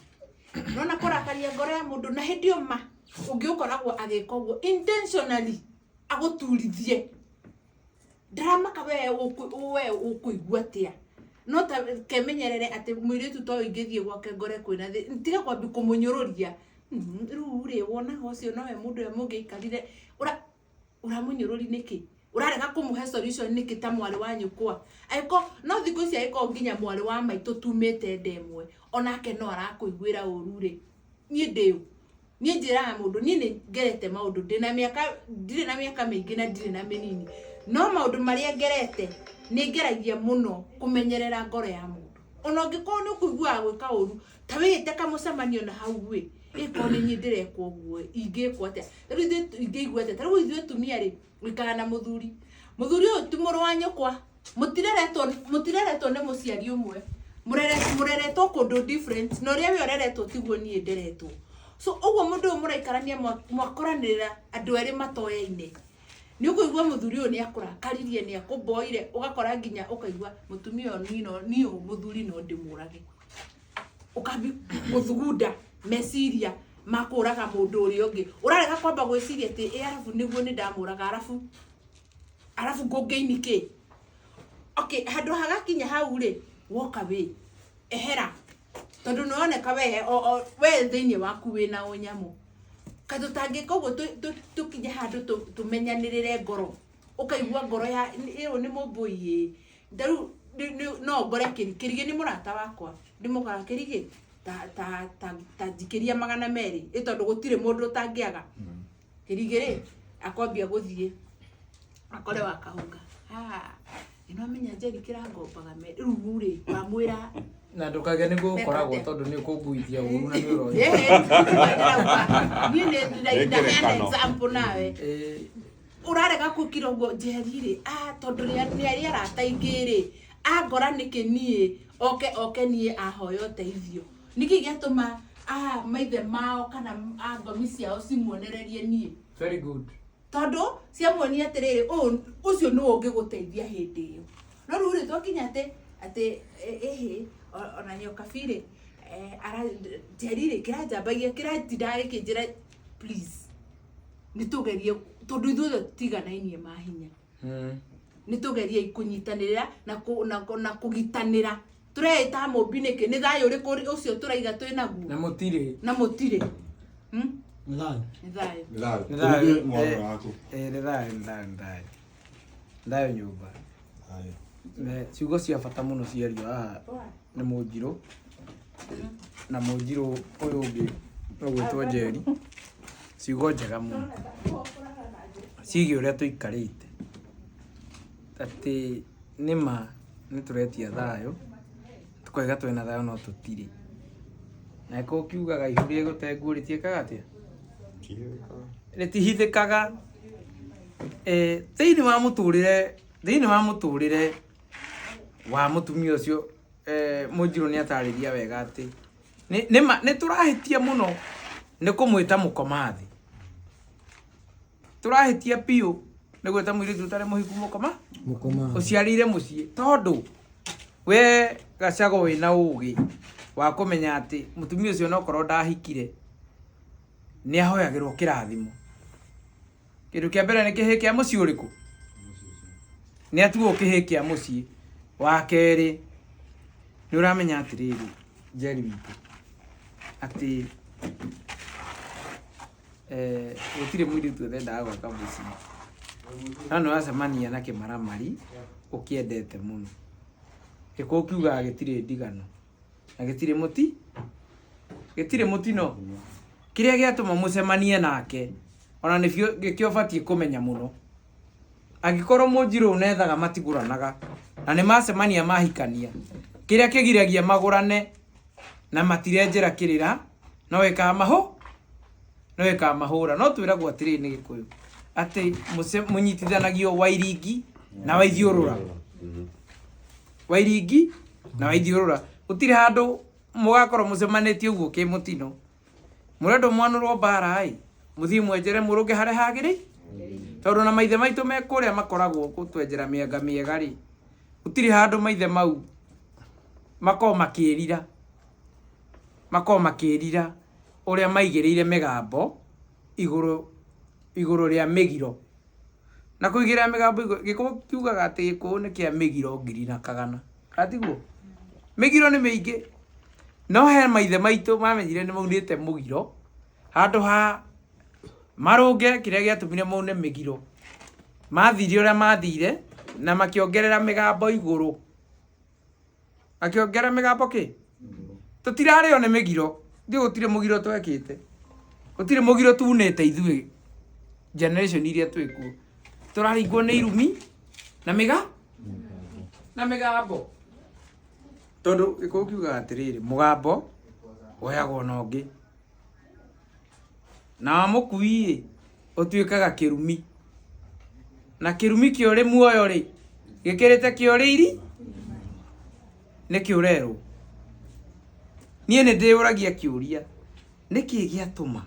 Nona kũrakaria ngoro ya mũndũ na hĩndĩ ĩyo ma ũngĩ ũkoragwo agĩka ũguo intentionally agũturithie. Ndaramaka we we ũkũigua atĩa. No ta kemenyerere atĩ mũirĩtu ta ũyũ ingĩthiĩ gwake ngore kwĩna thĩ tiga kwambi kũmũnyũrũria. Rĩu rĩ wonaga ũcio nowe mũndũ ũrĩa mũngĩaikarire ũramũnyũrũri nĩkĩ? Ũrarega kũmũhe solution nĩkĩ ta mwarĩ wa nyũkwa? Angĩkorwo no thikũ ici angĩkorwo nginya mwarĩ wa maitũ tumĩte nda ĩmwe onake no arakũiguĩra ũru rĩ, niĩ ndĩ ũ? Niĩ njĩraga mũndũ niĩ nĩ ngerete maũndũ ndĩna mĩaka ndirĩ na mĩaka mĩingĩ na ndirĩ na mĩnini no maũndũ marĩa ngerete nĩ ngeragia mũno kũmenyerera ngoro ya mũndũ ona ũngĩkorwo nĩ ũkũiguaga gwĩka ũru ta wĩĩte kamũcemanio na hau ĩ ĩkorwo nĩ niĩ ndĩrekwo ũguo ingĩkwo atĩa rĩu ithuĩ ingĩigua atĩa ta rĩu ithuĩ atumia rĩ ũikaraga na mũthuri mũthuri ũyũ ti mũrũ wa nyũkwa mũtireretwo nĩ mũciari ũmwe mũreretwo kũndũ different na ũrĩa we ũreretwo tiguo niĩ nderetwo so ũguo mũndũ ũyũ mũraikarania mwakoranĩrĩra andũ erĩ matoyaine nĩ ũkũigua mũthuri ũyũ nĩ akũrakaririe nĩ akũmboire ũgakora nginya ũkaigua mũtumia ũyũ niĩ niĩ ũyũ mũthuri no ndĩmũrage ũkambi gũthugunda meciria ma kũraga mũndũ ũrĩa ũngĩ ũrarega kwamba gwĩciria atĩ ĩ arabu nĩguo nĩ ndamũraga arabu arabu ngũngĩini kĩ okay handũ hagakinya hau rĩ walk away ehera tondũ nĩwoneka we we thĩinĩ waku wĩna ũnyamũ kaĩ tũtangĩka ũguo tũkinye handũ tũmenyanĩrĩre ngoro ũkaigua ngoro ya ĩyo nĩ mũmbũi ĩ tarĩu no ngore kĩrigĩ nĩ mũrata wakwa ndĩmũkoraga kĩrigĩ ta ta ta ta njikĩria 200 ĩ tondũ gũtirĩ mũndũ ũtangĩaga kĩrigĩ rĩ akwambia gũthiĩ akore wakahũnga ĩno amenya Njeri kĩrangombaga rĩu rĩ wamwĩra na ndũkage nĩguo ũkoragwo tondũ nĩ ũkũnguithia ũru na nĩ ũroĩ niĩ nĩ ndaheana example nawe ũrarega gũkira ũguo Njeri rĩ tondũ nĩ arĩ arata aingĩ rĩ angora nĩkĩ niĩ oke oke niĩ ahoya ũteithio nĩkĩ gĩatũma maithe mao kana ngomi ciao cimuonererie niĩ very good tondũ ciamuonia atĩrĩrĩ ũcio nĩwe ũngĩgũteithia hĩndĩ ĩyo no rĩu rĩ twakinya atĩ atĩ ĩhĩ ona nyokabi rĩ Njeri rĩ kĩranjambagia kĩratindaga gĩkĩnjĩra please nĩ tũgerie tondũ ithuothe tũtiganainie mahinya nĩ tũgerie kũnyitanĩrĩra na kũgitanĩra tũreĩta mũmbi nĩkĩ nĩ thayũ ũrĩkũ ũcio tũraiga twĩ naguo na mũtirĩ na mũtirĩ nĩ thayũ Nĩ thayũ. Nĩ thayũ. Kĩrigĩ mwana waku. Nĩ thayũ nĩ thayũ nĩ thayũ nĩ thayũ nyũmba ciugo cia bata mũno ciario haha nĩ mũnjirũ na mũnjirũ ũyũ ũngĩ ũgwĩtwo Njeri ciugo njega mũno ciĩgiĩ ũrĩa tũikarĩte atĩ nĩma nĩ tũretia thayũ tũkoiga twĩna thayũ no tũtirĩ na ĩkorwo ũkiugaga ihu rĩgũte nguo rĩtiĩkaga atĩa rĩtihithĩkaga thĩinĩ wa mũtũrĩre thĩinĩ wa mũtũrĩre wa mũtumia ũcio mũnjirũ nĩ atarĩria wega atĩ nĩ tũrahĩtia mũno nĩ kũmwĩta mũkomathĩ tũrahĩtia biũ nĩ gwĩta mũirĩtu ũtarĩ mũhiku mũkoma ũciarĩire mũciĩ tondũ we Gacago wĩna ũgĩ wa kũmenya atĩ mũtumia ũcio nokorwo ndahikire nĩ ahoyagĩrwo kĩrathimo kĩndũ kĩa mbere nĩ kĩhĩ kĩa mũciĩ ũrĩkũ nĩ atuo kĩhĩ kĩa mũciĩ wa kerĩ nĩ ũramenya atĩrĩrĩ Njeri witũ atĩ gũtirĩ mũirĩtu ũtendaga gwaka mũciĩ no nĩ wacemania na kĩmaramari ũkĩendete mũno gĩkũyũ kiugaga gĩtirĩ ndigano na gĩtirĩ mũti gĩtirĩ mũtino kĩrĩa gĩatũma mũcemanie nake ona nĩkĩo gĩkĩo ũbatiĩ kũmenya mũno angĩkorwo mũnjirũ unethaga matigũranaga na nĩ macemania mahikania kĩrĩa kĩgiragia magũrane na matirenjera kĩrĩra no ĩkaga mahũ no ĩkaga mahũra no twĩragwo atĩrĩrĩ nĩ Gĩkũyũ atĩ mũnyitithanagio wairingi na waithiũrũra wairingi na waithiũrũra gũtirĩ handũ mũgakorwo mũcemanĩtie ũguo kĩ mũtino mũrendwo mwanũrwo mbara ĩ mũthiĩ mwenjere mũrũnge harĩa hagĩrĩ tondũ na maithe maitũ me kũrĩa makoragwo gũtwenjera mĩanga mĩega rĩ gũtirĩ handũ maithe mau makorwo makĩrira ũrĩa maigĩrĩire mĩgambo igũrũ igũrũ rĩa mĩgiro Na kũigĩrĩra mĩgambo igũrũ, gĩkũyũ kiugaga atĩ gĩkũyũ nĩ kĩa mĩgiro ngiri na kagana. Kana tiguo? Mĩgiro nĩ mĩingĩ. No he maithe maitũ mamenyire nĩ maunĩte mũgiro handũ ha marũnge kĩrĩa gĩatũmire maune mĩgiro. Mathire ũrĩa mathire na makĩongerera mĩgambo igũrũ. Makĩongerera mĩgambo kĩ? Tũtirarĩo nĩ mĩgiro. Ithuĩ gũtirĩ mũgiro twekĩte. Gũtirĩ mũgiro tunĩte ithuĩ generation iria twĩkuo. Tũraringwo nĩ irumi na mĩga na mĩgambo. Tondũ gĩkũyũ kiugaga atĩrĩrĩ, mũgambo woyagwo na ũngĩ. Na wa mũkui ĩ, ũtuĩkaga kĩrumi. Na kĩrumi kĩa ũrĩ muoyo rĩ, gĩkĩrĩte kĩa ũrĩ iri? Nĩkĩ ũrerwo? Niĩ nĩ ndĩyũragia kĩũria, nĩkĩ gĩatũma?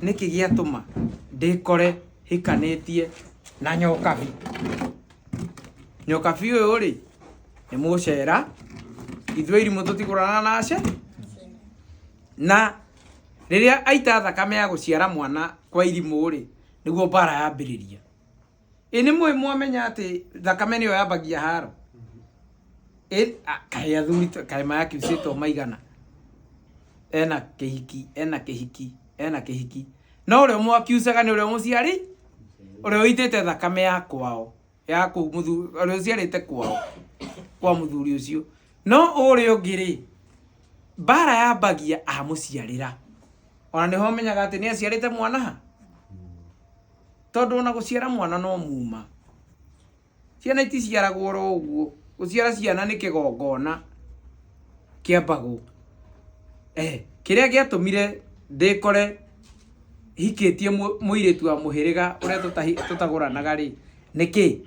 Nĩkĩ gĩatũma ndĩkore hikanĩtie na nyokabi? Nyokabi ũyũ rĩ, nĩ mũcera, ithuĩ irimũ tũtigũranaga na ace. Na rĩrĩa aita thakame ya gũciara mwana kwa irimũ rĩ, nĩguo mbara yambĩrĩria. Ĩ nĩ mũĩ mwamenya atĩ thakame nĩyo yambagia haro? Ĩ kaĩ athuri kaĩ mayakiucĩtwo maigana. Ena kĩhiki, ena kĩhiki, ena kĩhiki. No ũrĩa ũmwakiucaga nĩ ũrĩa mũciari, ũrĩa ũitĩte thakame ya kwao, ya kũu mũthuri, ũrĩa ũciarĩte kwao, kwa mũthuri ũcio. No ũrĩa ũngĩ rĩ, mbara yambagia amũciarĩra. Ona nĩho ũmenyaga atĩ nĩ aciarĩte mwana ha? Tondũ ona gũciara mwana no muma. Ciana iticiaragwo oro ũguo. Gũciara ciana nĩ kĩgongona kĩambagwo. Kĩrĩa gĩatũmire ndĩkore hikĩtie mũirĩtu wa mũhĩrĩga ũrĩa tũtagũranaga rĩ, nĩ kĩ?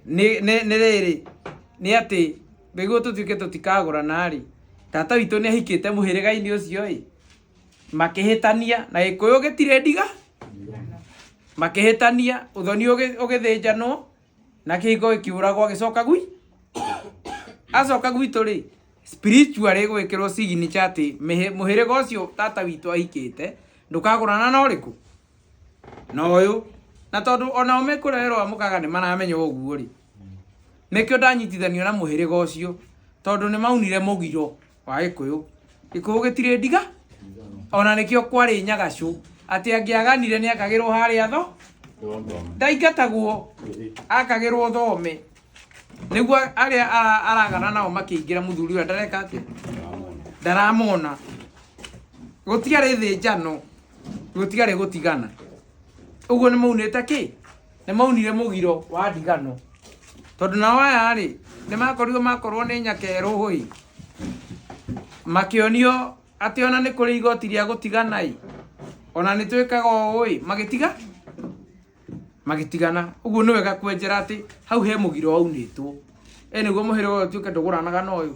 Nĩ rĩrĩ, nĩ atĩ nĩguo tũtuĩke tũtikagũrana rĩ, tata witũ nĩ ahikĩte mũhĩrĩga-inĩ ũcio ĩ, makĩhĩtania na gĩkũyũ gĩtirĩ ndiga, makĩhĩtania ũthoni ũgĩthĩnjanwo na kĩhiko gĩkĩũragwo agĩcoka gwi acoka gwitũ rĩ, spiritually gwĩkĩrwo signature atĩ mũhĩrĩga ũcio tata witũ ahikĩte ndũkagũrana na ũrĩkũ na ũyũ. Na tondũ onao mekũrerwo amũkaga nĩ maramenya ũguo rĩ, nĩkĩo ndanyitithanio na mũhĩrĩga ũcio, tondũ nĩ maunire mũgiro wa gĩkũyũ. Gĩkũyũ gĩtirĩ ndiga, ona nĩkĩo kwarĩ nyagacũ atĩ angĩaganire nĩ akagĩrwo harĩa tho ndaingatagwo, akagĩrwo thome nĩguo arĩa aragana nao makĩingĩra mũthuri ũrĩa ndareka atĩa, ndaramona. Gũtiarĩ thĩnjano, gũtiarĩ gũtigana. Ũguo nĩ maunĩte kĩ? Nĩ maunire mũgiro wa ndigano. Tondũ nao aya rĩ, nĩ makorirwo makorwo nĩ nyakerũ ĩ, makĩonio atĩ ona nĩ kũrĩ igoti rĩa gũtigana ĩ, ona nĩ twĩkaga ũũ ĩ, magĩtiga? Magĩtigana. Ũguo nĩ wega kwenjera atĩ hau he mũgiro waunĩtwo. Ĩ nĩguo mũhĩrĩga ũyũ ũtuĩke ndũgũranaga na ũyũ.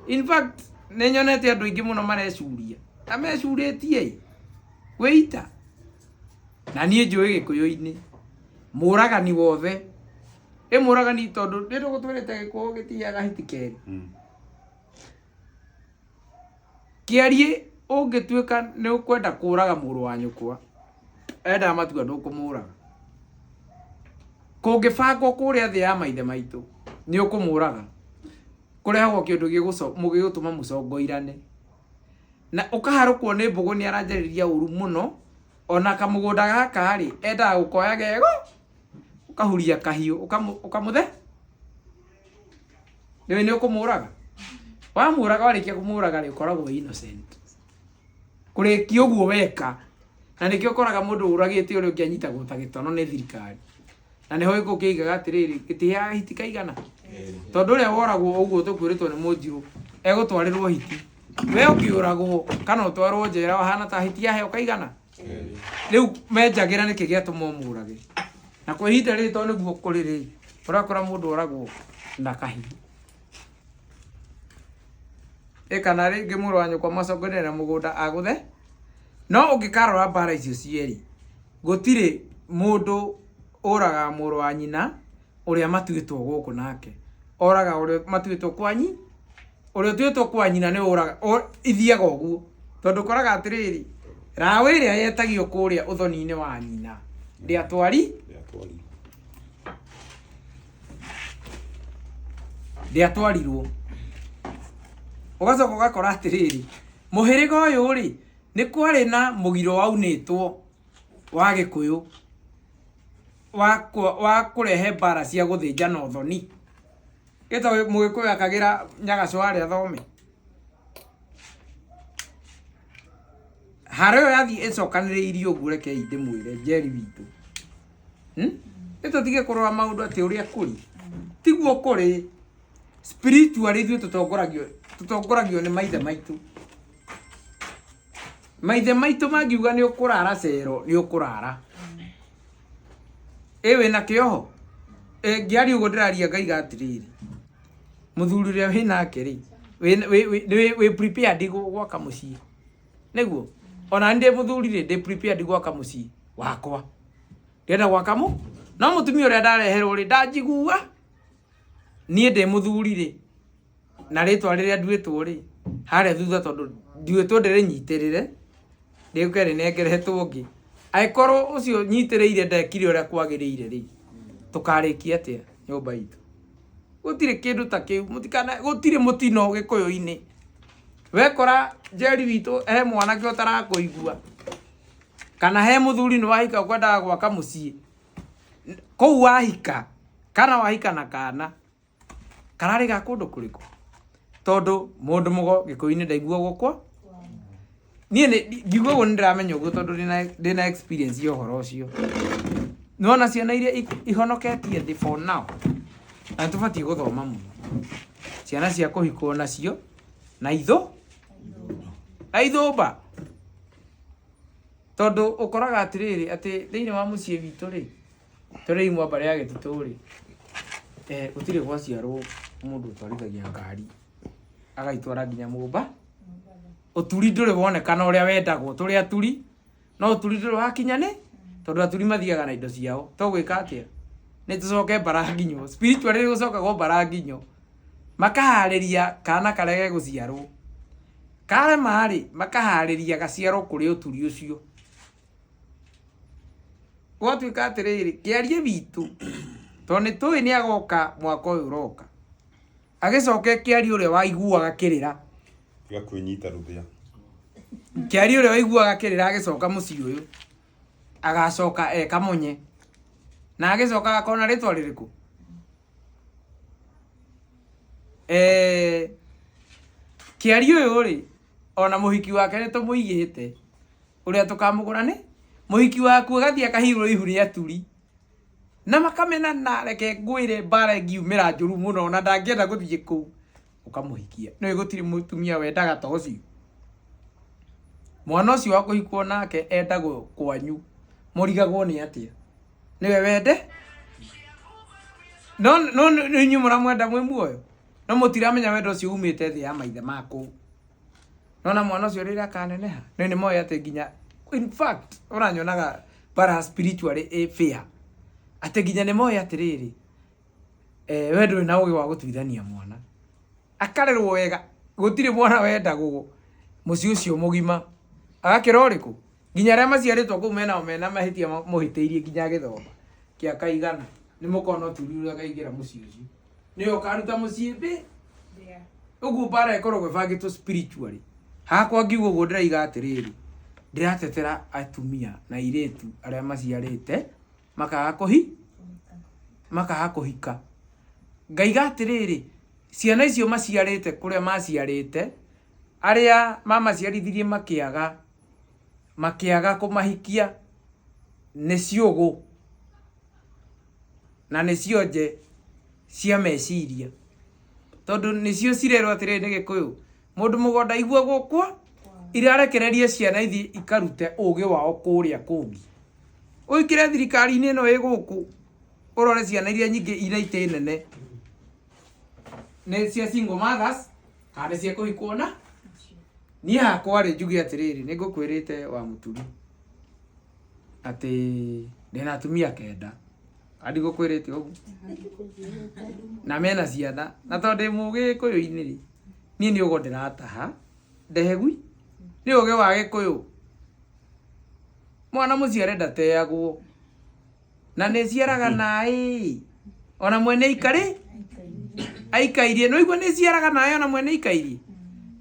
In fact, nĩ nyonete andũ aingĩ mũno marecuria. Na mecurĩtie ĩ, kwĩita. Na niĩ njũĩ gĩkũyũ-inĩ, mũragani wothe. Ĩ mũragani tondũ nĩ tũgũtwĩrĩte gĩkũyũ gĩtiheaga hiti kerĩ. Kĩarie ũngĩtuĩka nĩ ũkwenda kũraga mũrũ wa nyũkwa, endaga matua ndũkũmũraga. Kũngĩbangwo kũrĩa thĩ ya maithe maitũ, nĩ ũkũmũraga. Kũrehagwo kĩndũ gĩgũtũma mũcongoirane. Na ũkaharũkwo nĩ mbũgũ nĩ aranjarĩria ũru mũno, ona kamũgũnda gaka rĩ, endaga gũkoya gego, ũkahuria kahiũ, ũkamũthe. Nĩũĩ nĩ ũkũmũraga. Wamũraga, warĩkia kũmũraga rĩ, ũkoragwo wĩ innocent. Kũrĩkia ũguo weka, na nĩkĩo ũkoraga mũndũ ũragĩte ũrĩa ũngĩ anyitagwo ta gĩtono nĩ thirikari. Na nĩho gĩkũyũ kĩigaga atĩrĩrĩ, gĩtiheaga hiti kaigana. Tondũ ũrĩa woragwo ũguo tũkwĩrĩtwo nĩ mũnjirũ, egũtwarĩrwo hiti. We ũkĩũragwo kana ũtwarwo njera wahana ta hiti yaheo kaigana. Rĩu menjagĩra nĩkĩ gĩatũma ũmũrage. Na kwa ihinda rĩrĩ tondũ nĩguo kũrĩ rĩ, ũrakora mũndũ oragwo na kahiũ. Ĩ kana rĩngĩ mũrũ wa nyũkwa maconganĩrĩra mũgũnda agũthe. No ũngĩkarora mbara icio cierĩ, gũtirĩ mũndũ ũragaga mũrũ wa nyina ũrĩa matuĩtwo gũkũ nake. Oraga ũrĩa matuĩtwo kwa nyi, ũrĩa ũtuĩtwo kwa nyina nĩ ũraga, ithiaga ũguo. Tondũ ũkoraga atĩrĩrĩ, raũ ĩrĩa yetagio kũrĩa ũthoni-inĩ wa nyina, Ndĩatwari Ndĩatwarirwo. Ndĩatwarirwo. Ũgacoka ũgakora atĩrĩrĩ, mũhĩrĩga ũyũ rĩ, nĩ kwarĩ na mũgiro waunĩtwo wa Gĩkũyũ wa kũrehe mbara cia gũthĩnjana ũthoni. Gĩtagwo Mũgĩkũyũ akagĩra Nyagaco harĩa thome. Haro ĩyo yathiĩ ĩcokanĩrĩirio ũguo, rekei ndĩmwĩre Njeri witũ. Nĩ tũtige kũrora maũndũ atĩ ũrĩa kũrĩ. Tiguo kũrĩ. Spiritually ithuĩ tũtongoragio nĩ maithe maitũ. Maithe maitũ mangiuga nĩ ũkũrara cero, nĩ ũkũrara. Ĩ wĩna kĩoho? Ngĩaria ũguo ndĩraria ngaiga atĩrĩrĩ, mũthuri ũrĩa wĩnake rĩ, wĩ prepared gwaka mũciĩ. Nĩguo? Ona ndĩ mũthuri rĩ, ndĩ prepared gwaka mũciĩ wakwa. Ndĩrenda gwaka mũ? No mũtumia ũrĩa ndareherwo rĩ, ndanjigua. Niĩ ndĩ mũthuri rĩ, na rĩtwa rĩrĩa nduĩtwo rĩ, harĩa thutha tondũ nduĩtwo ndĩrĩnyitĩrĩre, rĩũke rĩnengeretwo ũngĩ. Angĩkorwo ũcio nyitĩrĩire ndekire ũrĩa kwagĩrĩire rĩ, tũkarĩkia atĩa nyũmba itũ? Gũtirĩ kĩndũ ta kĩu, mũtikana, gũtirĩ mũtino Gĩkũyũ-inĩ. Wekora Njeri witũ he mwanake ũtarakũigua, kana he mũthuri nĩ wahika ũkwendaga gwaka mũciĩ, kũu wahika, kana wahika na kana, kararĩ ga kũndũ kũrĩkũ? Tondũ mũndũ mũgo Gĩkũyũ-inĩ ndaiguagwo kwa? Niĩ nĩ ngiuga ũguo nĩ ndĩramenya ũguo tondũ ndĩna experience ya ũhoro ũcio. Nĩwona ciana iria ihonoketie thĩ for now, na nĩtũbatiĩ gũthoma mũno. Ciana cia kũhikwo nacio, na ithũ? Na ithũmba. Tondũ ũkoraga atĩrĩrĩ, atĩ thĩinĩ wa mũciĩ witũ rĩ, tũrĩ imwe mbarĩ ya gĩtitũ rĩ, gũtirĩ gwaciarwo mũndũ ũtwarithagia ngari, agaitwara nginya mũmba. Ũturi ndũrĩ wonekana ũrĩa wendagwo, tũrĩ aturi, no ũturi ndũrĩ wakinya nĩ, tondũ aturi mathiaga na indo ciao. Tũgwĩka atĩa? Nĩ tũcoke mbara nginyo. Spiritually nĩ gũcokagwo mbara nginyo. Makaharĩria kana karĩa gegũciarwo. Karema rĩ, makaharĩria gaciarwo kũrĩ ũturi ũcio. Gwatuĩka atĩrĩrĩ, kĩarie witũ, tondũ nĩ tũĩ nĩ agoka mwaka ũyũ ũroka. Agĩcoke kĩarie ũrĩa waiguaga kĩrĩra. Tiga kwĩnyita rũthĩa. Kĩarie ũrĩa waiguaga kĩrĩra agĩcoka mũciĩ ũyũ. Agacoka e kamunye. Na agĩcoka akona rĩtwa rĩrĩkũ? Kĩarie ũyũ rĩ, ona mũhiki wake nĩ tũmũigĩte. Ũrĩa tũkamũgũra nĩ? Mũhiki waku agathiĩ akahirwo ihu nĩ aturi. Na makamenana, reke ngwĩre mbara ĩngiumĩra njũru mũno na ndangĩenda gũthiĩ kũu. Ũkamũhikia. Nĩũĩ gũtirĩ mũtumia wendaga ta ũcio. Mwana ũcio wa kũhikwo nake endagwo kwanyu. Mũrigagwo nĩ atĩa? Nĩwe wende? No, no, nĩ inyuĩ mũramwenda mwĩ muoyo. No mũtiramenya wendo ũcio umĩte thĩ ya maithe maku. Nona mwana ũcio rĩrĩa akaneneha, nĩ nĩ moĩ atĩ nginya, in fact, ũranyonaga bara spiritually ĩ fair. Atĩ nginya nĩ moĩ atĩrĩrĩ, we ndũrĩ na ũgĩ wa gũtuithania mwana. Akarerwo wega, gũtirĩ mwana wendagwo mũciĩ ũcio mũgima. Agakĩra ũrĩkũ? Nginya arĩa maciarĩtwo kũu menao mena mahĩtia mũhĩtĩirie nginya agĩthoma. Kĩa kaigana, nĩ mũkona ũturi ũrĩa akaingĩra mũciĩ ũcio. Nĩwe ũkaruta mũciĩ mbĩ. Ũguo mbara ĩkoragwo ĩbangĩtwo spiritually. Hakwa ngiuga ũguo ndĩraiga atĩrĩrĩ, ndĩratetera atumia na airĩtu arĩa maciarĩte makaga makaga kũhika. Ngaiga atĩrĩrĩ, ciana icio maciarĩte kũrĩa maciarĩte, arĩa mamaciarithirie makĩaga kũmahikia nĩ ciũgũ na nĩ cionje cia meciria. Tondũ nĩcio cirerwo atĩrĩrĩ nĩ Gĩkũyũ, mũndũ mũgonda aiguagwo kwa irarekereria ciana ithiĩ ikarute ũgĩ wao kũrĩa kũngĩ. Ũingĩre thirikari-inĩ ĩno ĩ gũkũ, ũrore ciana iria nyingĩ ina itĩ nene. Nĩ cia single mothers, kana nĩ cia kũhikwo na? Niĩ hakwa rĩ, njuge atĩrĩrĩ, nĩ ngũkwĩrĩte wa Mũturi, atĩ ndĩna atumia 9. Kana ndigũkwĩrĩte ũguo? Na mena ciana. Na tondũ ndĩ mũgĩkũyũ-inĩ rĩ, niĩ nĩ ũgo ndĩrataha, ndehe gwi? Nĩ ũgĩ wa Gĩkũyũ. Mwana mũciare ndateagwo. Na nĩ ciaraga naĩ ona mwene ikari aikairie no igua nĩ ciaraga naĩ ona mwene aikairie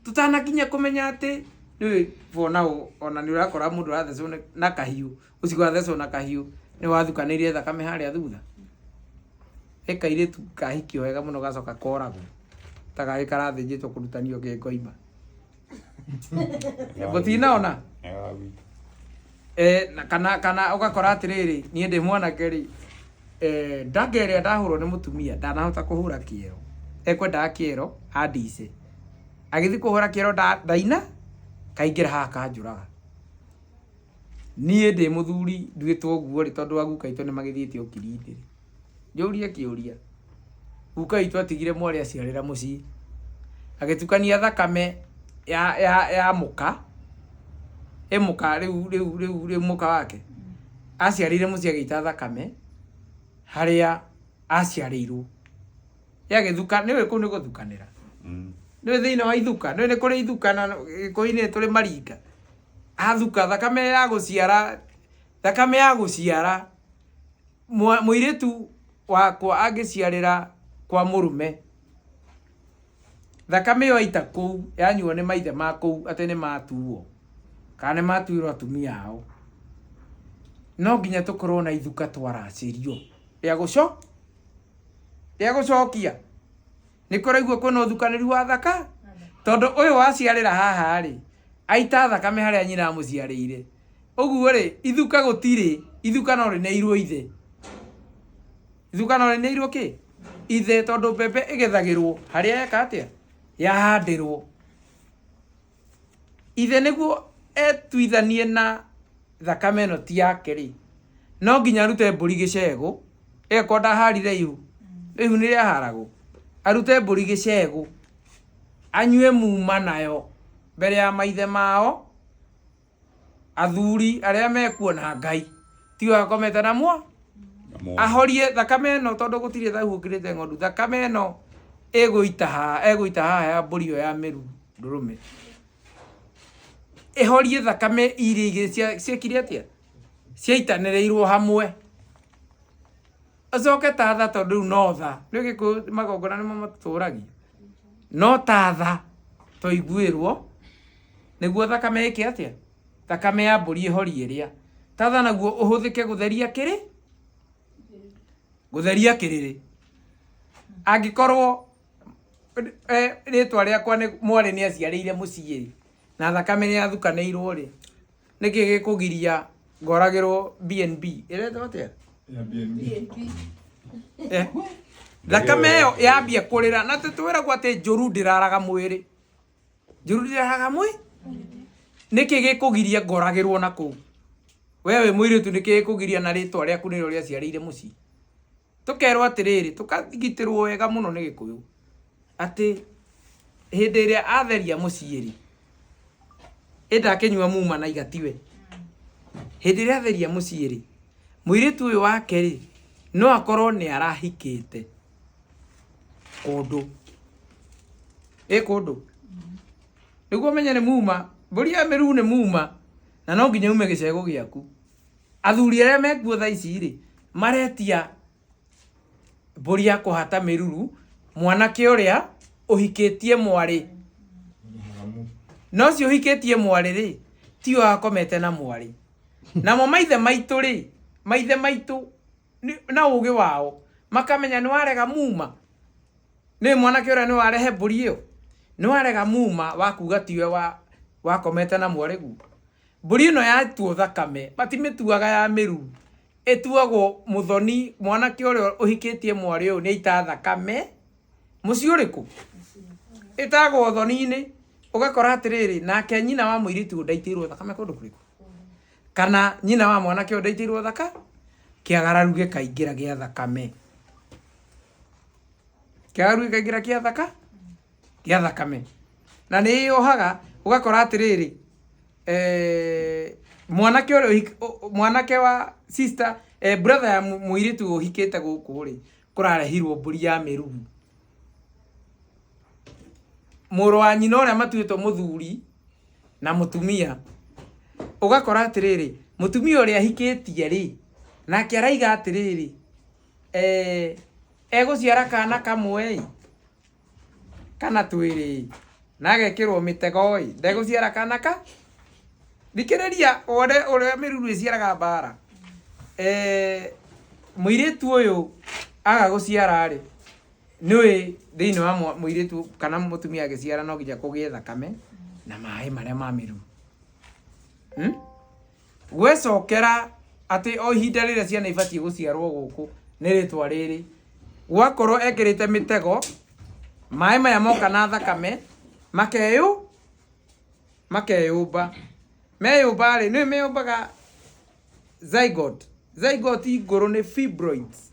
tutanakinya kũmenya atĩ rĩu for now ona nĩ ũrakora mũndũ ũrathecwo na kahiũ ũcio wathecwo na kahiũ nĩ wathukanĩirie thakame harĩa thutha. He kairĩtu kahikio wega mũno gacoka koragwo ta gagĩ karathĩnjĩtwo kũrutanio kĩngoima mũtinaona. Na kana ũgakora atĩrĩrĩ niĩ ndĩ mwanake rĩ, ndanga ĩrĩa ndahũrwo nĩ mũtumia ndanahota kũhũra kĩero, ekwendaga kĩero andice, agĩthiĩ kũhũra kĩero ndaina kaingĩra haha kanjũraga. Niĩ ndĩ mũthuri nduĩtwo ũguo rĩ, tondũ aguka aitũ nĩ magĩthiĩte ũkiri-inĩ rĩ, njũrie kĩũria, guka witũ atigire mwarĩ aciarĩra mũciĩ, agĩtukania thakame ya mũka, ĩ mũka rĩu mũka wake aciarĩire mũciĩ agĩita thakame harĩa aciarĩirwo, yagĩthuka nĩũĩ kũu nĩ gũthukanĩra, nĩũĩ thĩinĩ wa ithuka, nĩũĩ nĩ kũrĩ ithuka na Gĩkũyũ-inĩ tũrĩ maringa, athuka thakame ya gũciara, thakame ya gũciara mũirĩtu wakwa angĩciarĩra kwa mũrũme, thakame ĩyo aita kũu yanyuo nĩ maithe ma kũu atĩ nĩ matuo kana nĩ matuĩrwo atumia ao, no nginya tũkorwo na ithuka twaracĩrio rĩa gũcokia. Nĩ kũraigua kwĩna ũthukanĩri wa thaka, tondũ ũyũ waciarĩra haha rĩ, aita thakame harĩa nyina amũciarĩire, ũguo rĩ ithuka gũtirĩ, ithuka no rĩneirwo ithe, ithuka no rĩneirwo kĩ ithe, tondũ mbembe ĩgethagĩrwo harĩa yeka atĩa yahandĩrwo. Ithe nĩguo etuithanie na thakame ĩno ti yake rĩ, no nginya arute mbũri gĩcegũ, ĩko ndaharire ihu, ihu nĩ rĩaharagwo, arute mbũri gĩcegũ anyue muma nayo mbere ya maithe mao athuri arĩa mekuo na Ngai, tiwe akomete na mwa ahorie thakame ĩno, tondũ gũtirĩ thahu ũkĩrĩte ng'ondu, thakame ĩno ĩgũita haha, ĩgũita haha ya mbũri ĩyo ya mĩru ndũrũme, ĩhorie thakame iria igĩrĩ ciekire atĩa, ciaitanĩrĩirwo hamwe, ũcoke tatha, tondũ rĩu no tha, nĩ Gĩkũyũ magongona nĩmo matũragia, no tatha tũiguĩrwo nĩguo thakame ĩke atĩa, thakame ya mbũri ĩhorie ĩrĩa tatha, naguo ũhũthĩke gũtheria kĩrĩ, gũtheria kĩrĩrĩ. Angĩkorwo rĩtwa rĩakwa nĩ mwarĩ nĩ aciarĩire mũciĩ na thakame nĩ yathukanĩirwo rĩ, nĩkĩ gĩkũgiria ngoragĩrwo BNB ĩretwo atĩa? Thakame ĩyo yambia kũrĩra, na tũtwĩragwo atĩ njũru ndĩraraga mwĩrĩ, njũru ndĩraraga mwĩrĩ, nĩkĩ gĩkũgiria ngoragĩrwo na kũu? We wĩ mũirĩtu, nĩkĩ gĩkũgiria na rĩtwa rĩaku nĩrĩo rĩaciarĩire mũciĩ? Tũkerwo atĩrĩrĩ, tũkagitĩrwo wega mũno nĩ Gĩkũyũ atĩ hĩndĩ ĩrĩa atheria mũciĩ rĩ, ĩndakĩnyua muma na igatiwe, hĩndĩ ĩrĩa atheria mũciĩ rĩ, mũirĩtu ũyũ wake rĩ no akorwo nĩ arahikĩte kũndũ, ĩ kũndũ nĩguo ũmenye nĩ muma, mbũri ya mĩruru nĩ muma, na no nginya ume gĩcegũ gĩaku. Athuri arĩa mekuo thaa ici rĩ, maretia mbũri ya kũhata mĩruru mwanake ũrĩa ũhikĩtie mwarĩ, no ũcio ũhikĩtie mwarĩ rĩ tiwe wakomete na mwarĩ. Namo maithe maitũ rĩ, maithe maitũ na ũgĩ wao makamenya nĩ warega muma, nĩ mwanake ũrĩa nĩ warehe mbũri ĩyo, nĩ warega muma wa kuga tiwe wakomete na mwarĩ guo. Mbũri ĩno yatuo thakame matimĩtuaga ya mĩruru, ĩtuagwo mũthoni, mwanake ũrĩa ũhikĩtie mwarĩ ũyũ nĩ aita thakame mũciĩ ũrĩkũ, ĩtagwo thoni-inĩ. Ũgakora atĩrĩrĩ, nake nyina wa mũirĩtu ũyũ ndaitĩirwo thakame kũndũ kũrĩkũ, kana nyina wa mwanake ũyũ ndaitĩirwo thaka, kĩagararu gĩkaingĩra gĩa thakame, kĩagararu gĩkaingĩra gĩa thaka, gĩa thakame, na nĩ ĩyohaga. Ũgakora atĩrĩrĩ, mwanake ũrĩa mwanake wa sister, brother ya mũirĩtu ũhikĩte gũkũ rĩ, kũrarehirwo mbũri ya mĩruru, mũrũ wa nyina ũrĩa matuĩtwo mũthuri na mũtumia. Ũgakora atĩrĩrĩ, mũtumia ũrĩa ahikĩtie rĩ, Nake araiga atĩrĩrĩ, egũciara kana kamwe ĩ, kana twĩrĩ ĩ, na agekĩrwo mĩtego ĩ, ndegũciara kana ka thikĩrĩria wone ũrĩa mĩruru ĩciaraga mbara. Mũirĩtu ũyũ aga gũciara rĩ, nĩũĩ thĩinĩ wa mũirĩtu kana mũtumia agĩciara no nginya kũgĩe thakame na maĩ marĩa ma mĩruru. Gwecokera atĩ o ihinda rĩrĩa ciana ibatiĩ gũciarwo gũkũ nĩ rĩtwa rĩrĩ, gwakorwo ekĩrĩte mĩtego, maĩ maya moka na thakame makeyũmba. Meyũmba rĩ, nĩũĩ meyũmbaga zygote. Zygote ngũrũ nĩ fibroids.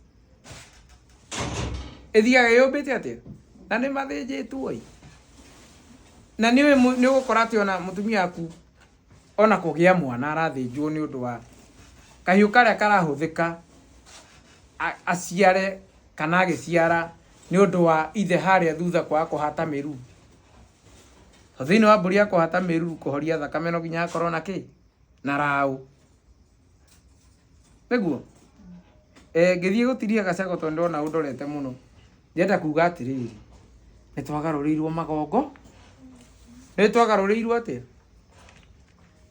Ĩthiaga ĩyũmbĩte atĩa? Na nĩ mathĩnjĩtwo ĩ. Na nĩũĩ nĩ ũgũkora atĩ ona mũtumia waku ona kũgĩa mwana arathĩnjwo nĩ ũndũ wa kahiũ karĩa karahũthĩka aciare kana agĩciara nĩ ũndũ wa ithe harĩa thutha kwaga kũhata mĩruru. Thĩinĩ wa mbũri ya kũhata mĩruru kũhoria thakame no nginya hakorwo na kĩ? Na raũ. Nĩguo? Ngĩthiĩ gũtiria gacago tondũ ndona ũndorete mũno. Ndĩrenda kuga atĩrĩrĩ, nĩ twagarũrĩirwo magongo. Nĩ twagarũrĩirwo atĩa?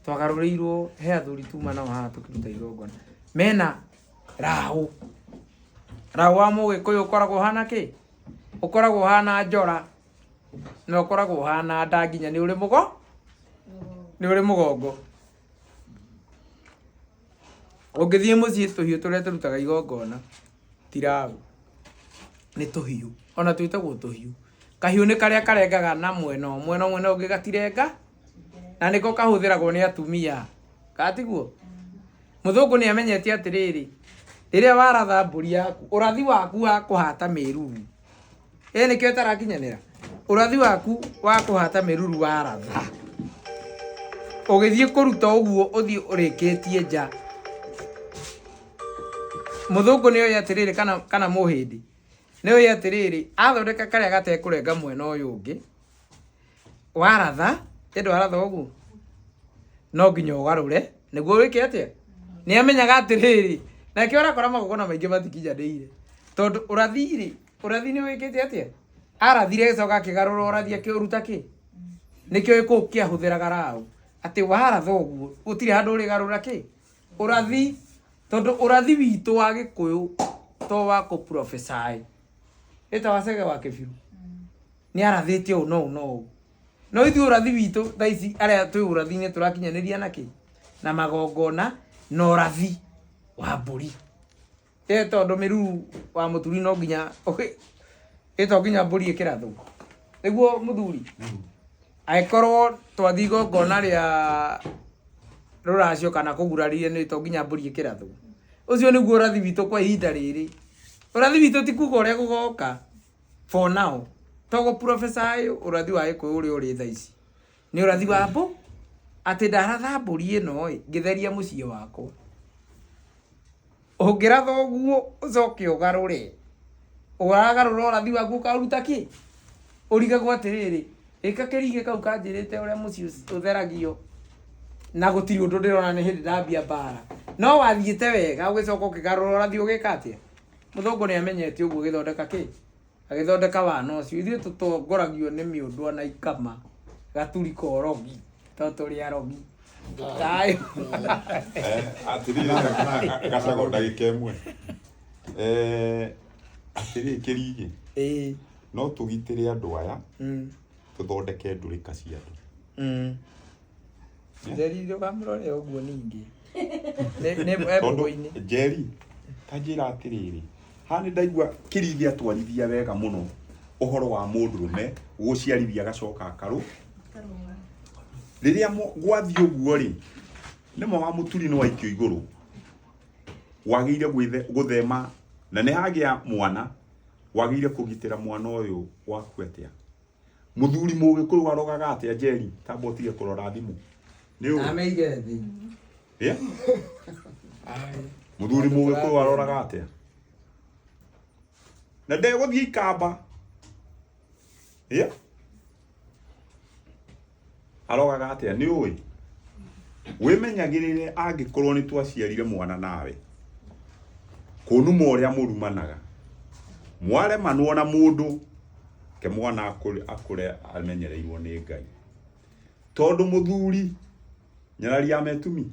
Twagarũrĩirwo he athuri tuma nao haha tũkĩruta igongona. Mena raũ. Raũ wa mũgĩkũyũ ũkoragwo ũhana kĩ? Ũkoragwo ũhana njora. Na ũkoragwo ũhana nda nginya nĩ ũrĩ mũgo? Nĩ ũrĩ mũgongo. Ũngĩthiĩ mũciĩ tũhiũ tũrĩa tũrutaga igongona ti raũ, nĩ tũhiũ. Ona twĩtagwo tũhiũ. Kahiũ nĩ karĩa karengaga na mwena ũmwe na mwena ũngĩ gatirenga, na nĩko kahũthĩragwo nĩ atumia. Katiguo? Mũthũngũ nĩ amenyete atĩrĩrĩ, rĩrĩa waratha mbũri yaku, ũrathi waku wa kũhata mĩruru, ĩ nĩkĩo ĩtarakinyanĩra. Ũrathi waku wa kũhata mĩruru waratha, ũgĩthiĩ kũruta ũguo ũthiĩ ũrĩkĩtie nja. Mũthũngũ nĩ oĩ atĩrĩrĩ, kana mũhĩndĩ nĩ oĩ atĩrĩrĩ, athondeka karĩa gatekũrenga mwena ũyũ ũngĩ, waratha, ĩndũ waratha ũguo no nginya ũgarũre nĩguo wĩke atĩa? Nĩ amenyaga atĩrĩrĩ, nake ũrakora magongona maingĩ matikinyanĩire tondũ ũrathi rĩ, ũrathi nĩ wĩkĩte atĩa? Arathire agĩcoka akĩgarũra ũrathi akĩũruta kĩ? Nĩkĩo gĩkũyũ kĩahũthĩraga raũ atĩ waratha ũguo gũtirĩ handũ ũrĩgarũra kĩ? Ũrathi, tondũ ũrathi witũ wa gĩkũyũ to wa kũ prophesy. Ĩta wa Chege wa Kĩbiru nĩ arathĩte ũũ na ũũ na ũũ, no ithuĩ ũrathi witũ thaa ici arĩa twĩ ũrathi-inĩ tũrakinyanĩria na kĩ? Na magongona na ũrathi wa mbũri. Ĩ tondũ mĩruru wa mũturi no nginya ĩ to nginya mbũri ĩkĩrathwo. Nĩguo mũthuri, angĩkorwo twathiĩ igongona rĩa rũracio kana kũguraria nĩ to nginya mbũri ĩkĩrathwo. Ũcio nĩguo ũrathi witũ kwa ihinda rĩrĩ. Ũrathi witũ ti kuga ũrĩa gũgoka for now. To gũ prophesy ũrathi wa gĩkũyũ ũrĩa ũrĩ thaa ici. Nĩ ũrathi wa mbũ atĩ ndaratha mbũri ĩno ĩ ngĩtheria mũciĩ wakwa. Ũngĩratha ũguo ũcoke ũgarũre, ũragarũra ũrathi waku ũkaũruta kĩ? Ũrigagwo atĩrĩrĩ, ĩka kĩrigĩ kau kanjĩrĩte ũrĩa mũciĩ ũtheragio na gũtirĩ ũndũ ndĩrona nĩ hĩndĩ ndambia mbara. No wathiĩte wega ũgĩcoka ũkĩgarũra ũrathi ũgĩka atĩa? Mũthũngũ nĩ amenyete ũguo agĩthondeka kĩ? Agĩthondeka wana ũcio. Ithuĩ tũtongoragio nĩ mĩũndwa na ikama, gaturi ka ũrogi, to tũrĩ arogi. Thayũ. Atĩrĩrĩ gacago ndagĩka ĩmwe. Atĩrĩrĩ kĩrigĩ, no tũgitĩre andũ aya, tũthondeke ndũrĩka cia andũ. Njeri ndũkamũrore ũguo ningĩ. Nĩ e Tondũ mbũgũ-inĩ. Njeri, ta njĩra atĩrĩrĩ, haha nĩ ndaigua kĩrigĩ atwarithia wega mũno ũhoro wa mũndũrũme gũciarithia agacoka akarũ. Rĩrĩa gwathiĩ ũguo rĩ, nĩma wa mũturi nĩ waikio igũrũ, wagĩrĩire gũthema, na nĩ hagĩa mwana, wagĩrĩire kũgitĩra mwana ũyũ waku atĩa? Mũthuri mũgĩkũyũ arogaga atĩa Njeri? Tamba ũtige kũrora thimũ. Nĩ ũĩ? Ameire thĩ. Mũthuri mũgĩkũyũ aroraga atĩa? Na ndegũthiĩ ikamba. Arogaga atĩa? Nĩ ũĩ? Wĩmenyagĩrĩre angĩkorwo nĩ twaciarire mwana nawe. Kũnuma ũrĩa mũrumanaga. Mwaremanwo na mũndũ ke mwana akũre akũre amenyereirwo nĩ Ngai. Tondũ mũthuri nyarari ya metumi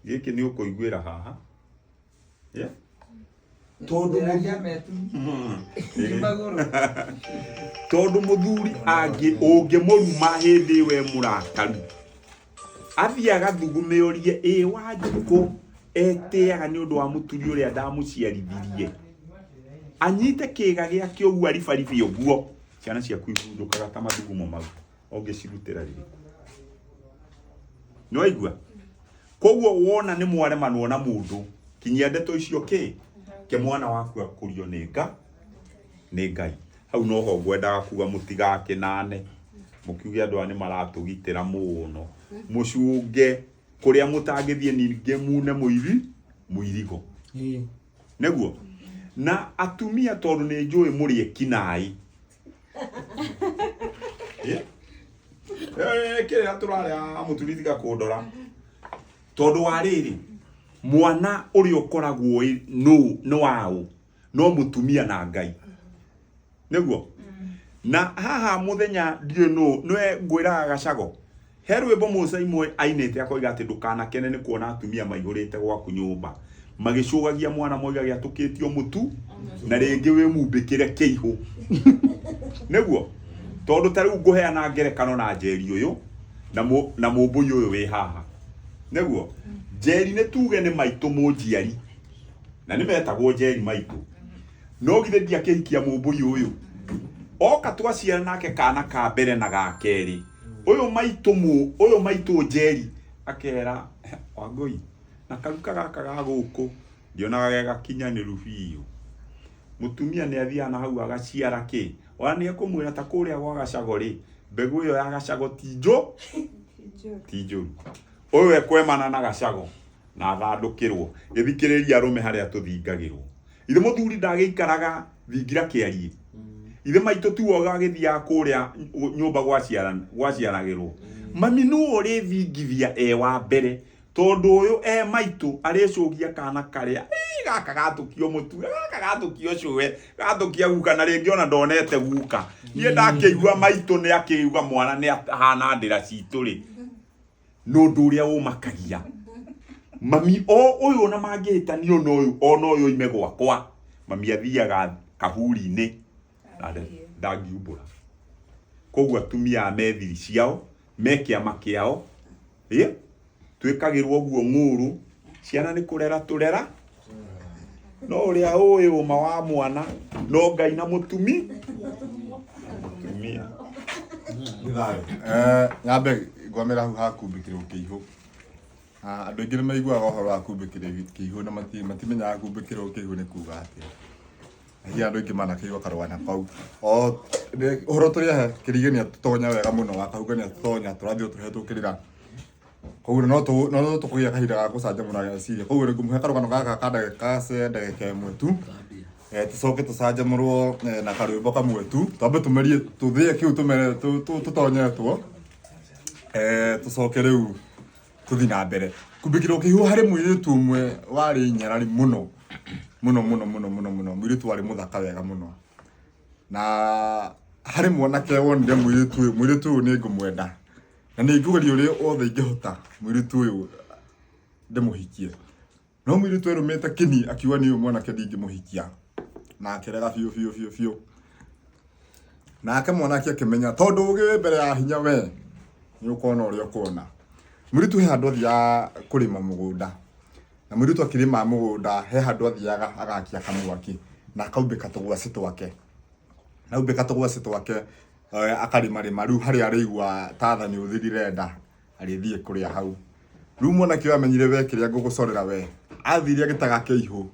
gĩkĩ nĩ ũkũiguĩra haha. Yeah. Tondũ tondũ mũthuri angĩ ũngĩmũruma hĩndĩ ĩyo e mũrakaru athiĩ agathugume ũrie ĩ Wanjikũ etĩaga nĩ ũndũ wa mũturi ũrĩa ndamũciarithirie anyite kĩga gĩake ũguo aribaribe ũguo ciana ciaku ihurunjũkaga ta mathugumo mau ũngĩcirutĩra rĩrĩkũ nĩwaigua koguo wona nĩ mwaremanwo na mũndũ kinyia ndeto icio kĩ ke mwana waku akũrio nĩ nga nĩ Ngai hau noho ngwendaga kuga mũtigakenane mũkiuge andũ aya nĩ maratũgitĩra mũno mũcunge kũrĩa mũtangĩthiĩ ningĩ mune mũiri mũirigo nĩguo na atumia tondũ nĩ njũĩ mũrĩ ekinaĩ kĩrĩa tũrarĩa mũturi tiga kũndora tondũ wa rĩrĩ mwana ũrĩa ũkoragwo ĩ- nũ nĩ waũ no mũtumia na Ngai nĩguo na haha mũthenya ndiũĩ nũ nĩwe ngwĩraga gacago he rwĩmbo Musa imwe ainĩte akoiga atĩ ndũkanakene nĩ kuona atumia maihũrĩte gwaku nyũmba magĩcũgagia mwana moigage atũkĩtio mũtu na rĩngĩ wĩ mumbĩkĩre kĩihũ nĩguo tondũ ta rĩu ngũheana ngerekano na Njeri ũyũ na mũ- na mũmbũi ũyũ wĩ haha nĩguo Njeri nĩ tuge nĩ maitũ mũnjiari na nĩ metagwo Njeri maitũ no githĩ ndiakĩhikia mũmbũi ũyũ oka twaciara nake kana ka mbere na ga kerĩ ũyũ maitũ mũ ũyũ maitũ Njeri akera Wangũi na karuka gaka ga gũkũ ndionaga ge gakinyanĩru biũ mũtumia nĩ athiaga na hau agaciara kĩ ona nĩ ekũmwĩra ta kũrĩa gwa gacago rĩ mbegũ ĩyo ya gacago ti njũ ti njũru ũyũ ekwemana na gacago na athandũkĩrwo gĩthikĩrĩria arũme harĩa tũthingagĩrwo ithe mũthuri ndagĩikaraga thingira kĩariĩ ithe maitũ tiwe ũgagĩthiaga kũrĩa nyũmba gwaciaragĩrwo mami nũ ũrĩthingithia e wa mbere tondũ ũyũ e maitũ arĩcũgia kana karĩa "Ĩ, gaka gatũkio mũtu gaka gatũkio cũwe gatũkia guka na rĩngĩ ona ndonete guka niĩ ndakĩigua maitũ nĩ akĩigua mwana nĩ ahana ndĩra citũ rĩ nĩ ũndũ ũrĩa ũmakagia mami o ũyũ ona mangĩhĩtanio na ũyũ ona ũyũ oime gwakwa mami athiaga kaburi-inĩ na ndangiumbũra koguo atumia aya me thiri ciao me kĩama kĩao ĩ twĩkagĩrwo ũguo ng'ũrũ ciana nĩ kũrera tũrera no ũrĩa ũĩ ũma wa mwana no Ngai na mũtumi mũtumia Thayũ. Nyambe ngwamĩra hau ha kumbĩkĩrwo kĩihũ. Andũ aingĩ nĩ maiguaga ũhoro wa kumbĩkĩrwo kĩihũ na matimenyaga kumbĩkĩrwo kĩihũ nĩ kuga atĩa. Hihi andũ aingĩ manakĩigua karũgano kau. O ũhoro tũrĩahe kĩrige nĩ atũtonya wega mũno wa kahuga nĩ atũtonya tũrathiĩ o tũhetũkĩrĩra. Koguo no no tũkũgĩa kahinda ga gũcanjamũra meciria. Koguo nĩ ngũmũhe karũgano gaka ka ndagĩka cia ndagĩka ĩmwe tu. Tũcoke tũcanjamũrwo na karwĩmbo kamwe tu. Twambe tũmerie tũthĩe kĩu tũmere tũtonyetwo. Tũcoke rĩu tũthiĩ na mbere. Kumbĩkĩrwo kĩihũ harĩ mũirĩtu ũmwe warĩ nyarari mũno. Mũno mũno mũno mũno mũno. Mũirĩtu warĩ mũthaka wega mũno. Na harĩ mwanake wonire mũirĩtu ũyũ, mũirĩtu ũyũ nĩ ngũmwenda. Na nĩ ngũgeria ũrĩa wothe ingĩhota mũirĩtu ũyũ ndĩmũhikie. No mũirĩtu erũmĩte kĩni akiuga niĩ ũyũ mwanake ndingĩmũhikia. Na akĩrega biũ biũ biũ biũ. Nake mwanake akĩmenya tondũ ũgĩ wĩ mbere ya hinya we nĩ ũkona ũrĩa ũkuona. Mũirĩtu he handũ athiaga kũrĩma mũgũnda. Na mũirĩtu akĩrĩma mũgũnda he handũ athiaga agakia kamwaki na akaumbĩka tũgwacĩ twake. Na aumbĩka tũgwacĩ twake akarĩmarĩma rĩu harĩa arĩigua ta tha nĩ ũthirire nda arĩthiĩ kũrĩa hau. Rĩu mwanake ũyũ amenyire we kĩrĩa ngũgũcorera we athire agĩtaga kĩihũ.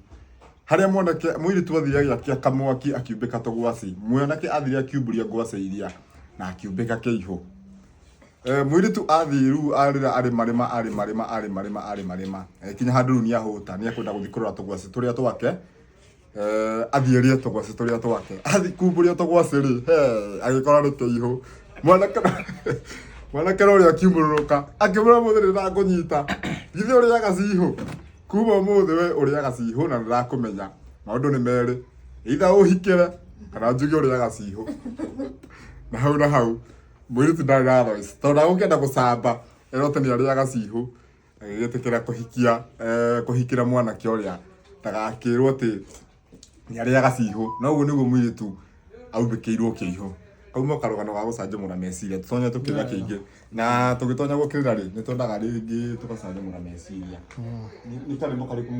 Harĩa mwanake mũirĩtu athire agĩakia kamwaki akiumbĩka tũgwacĩ. Mwanake athire akiumbũria ngwacĩ iria na akiumbĩka kĩihũ. Mũirĩtu athiĩ rĩu arĩra arĩmarĩma arĩmarĩma arĩmarĩma arĩmarĩma kinya handũ rĩu nĩahũta nĩekwenda gũthiĩ kũrora tũgwacĩ tũrĩa twake. Athiĩ arĩe tũgwacĩ tũrĩa twake. Athiĩ kumbũria tũgwacĩ rĩ, he agĩkora nĩ kĩihũ. Mwanake mwanake ũrĩa akiumũrũrũka akĩmwĩra ũmũthĩ nĩndakũnyita. Githĩ ũrĩaga cihũ? Kuma ũmũthĩ we ũrĩaga cihũ na nĩndakũmenya. Maũndũ nĩ merĩ, either ũhikĩre kana njuge ũrĩaga cihũ. Na hau na hau mũirĩtu ndarĩ na otherwise, tondũ ndagũkĩenda gũcamba erwo atĩ nĩ arĩaga cihũ, agĩgĩtĩkĩra kũhikia kũhikĩra mwanake ũrĩa ndagakĩrwo atĩ nĩ arĩaga cihũ. Na ũguo nĩguo mũirĩtu aumbĩkĩirwo kĩihũ. Kauma karũgano ga gũcanjamũra meciria, tũtonye tũkĩrĩra kĩingĩ, na tũgĩtonya gũkĩrĩra rĩ, nĩ twendaga rĩngĩ tũgacanjamũra meciria. Nĩ karĩmbo karĩkũ?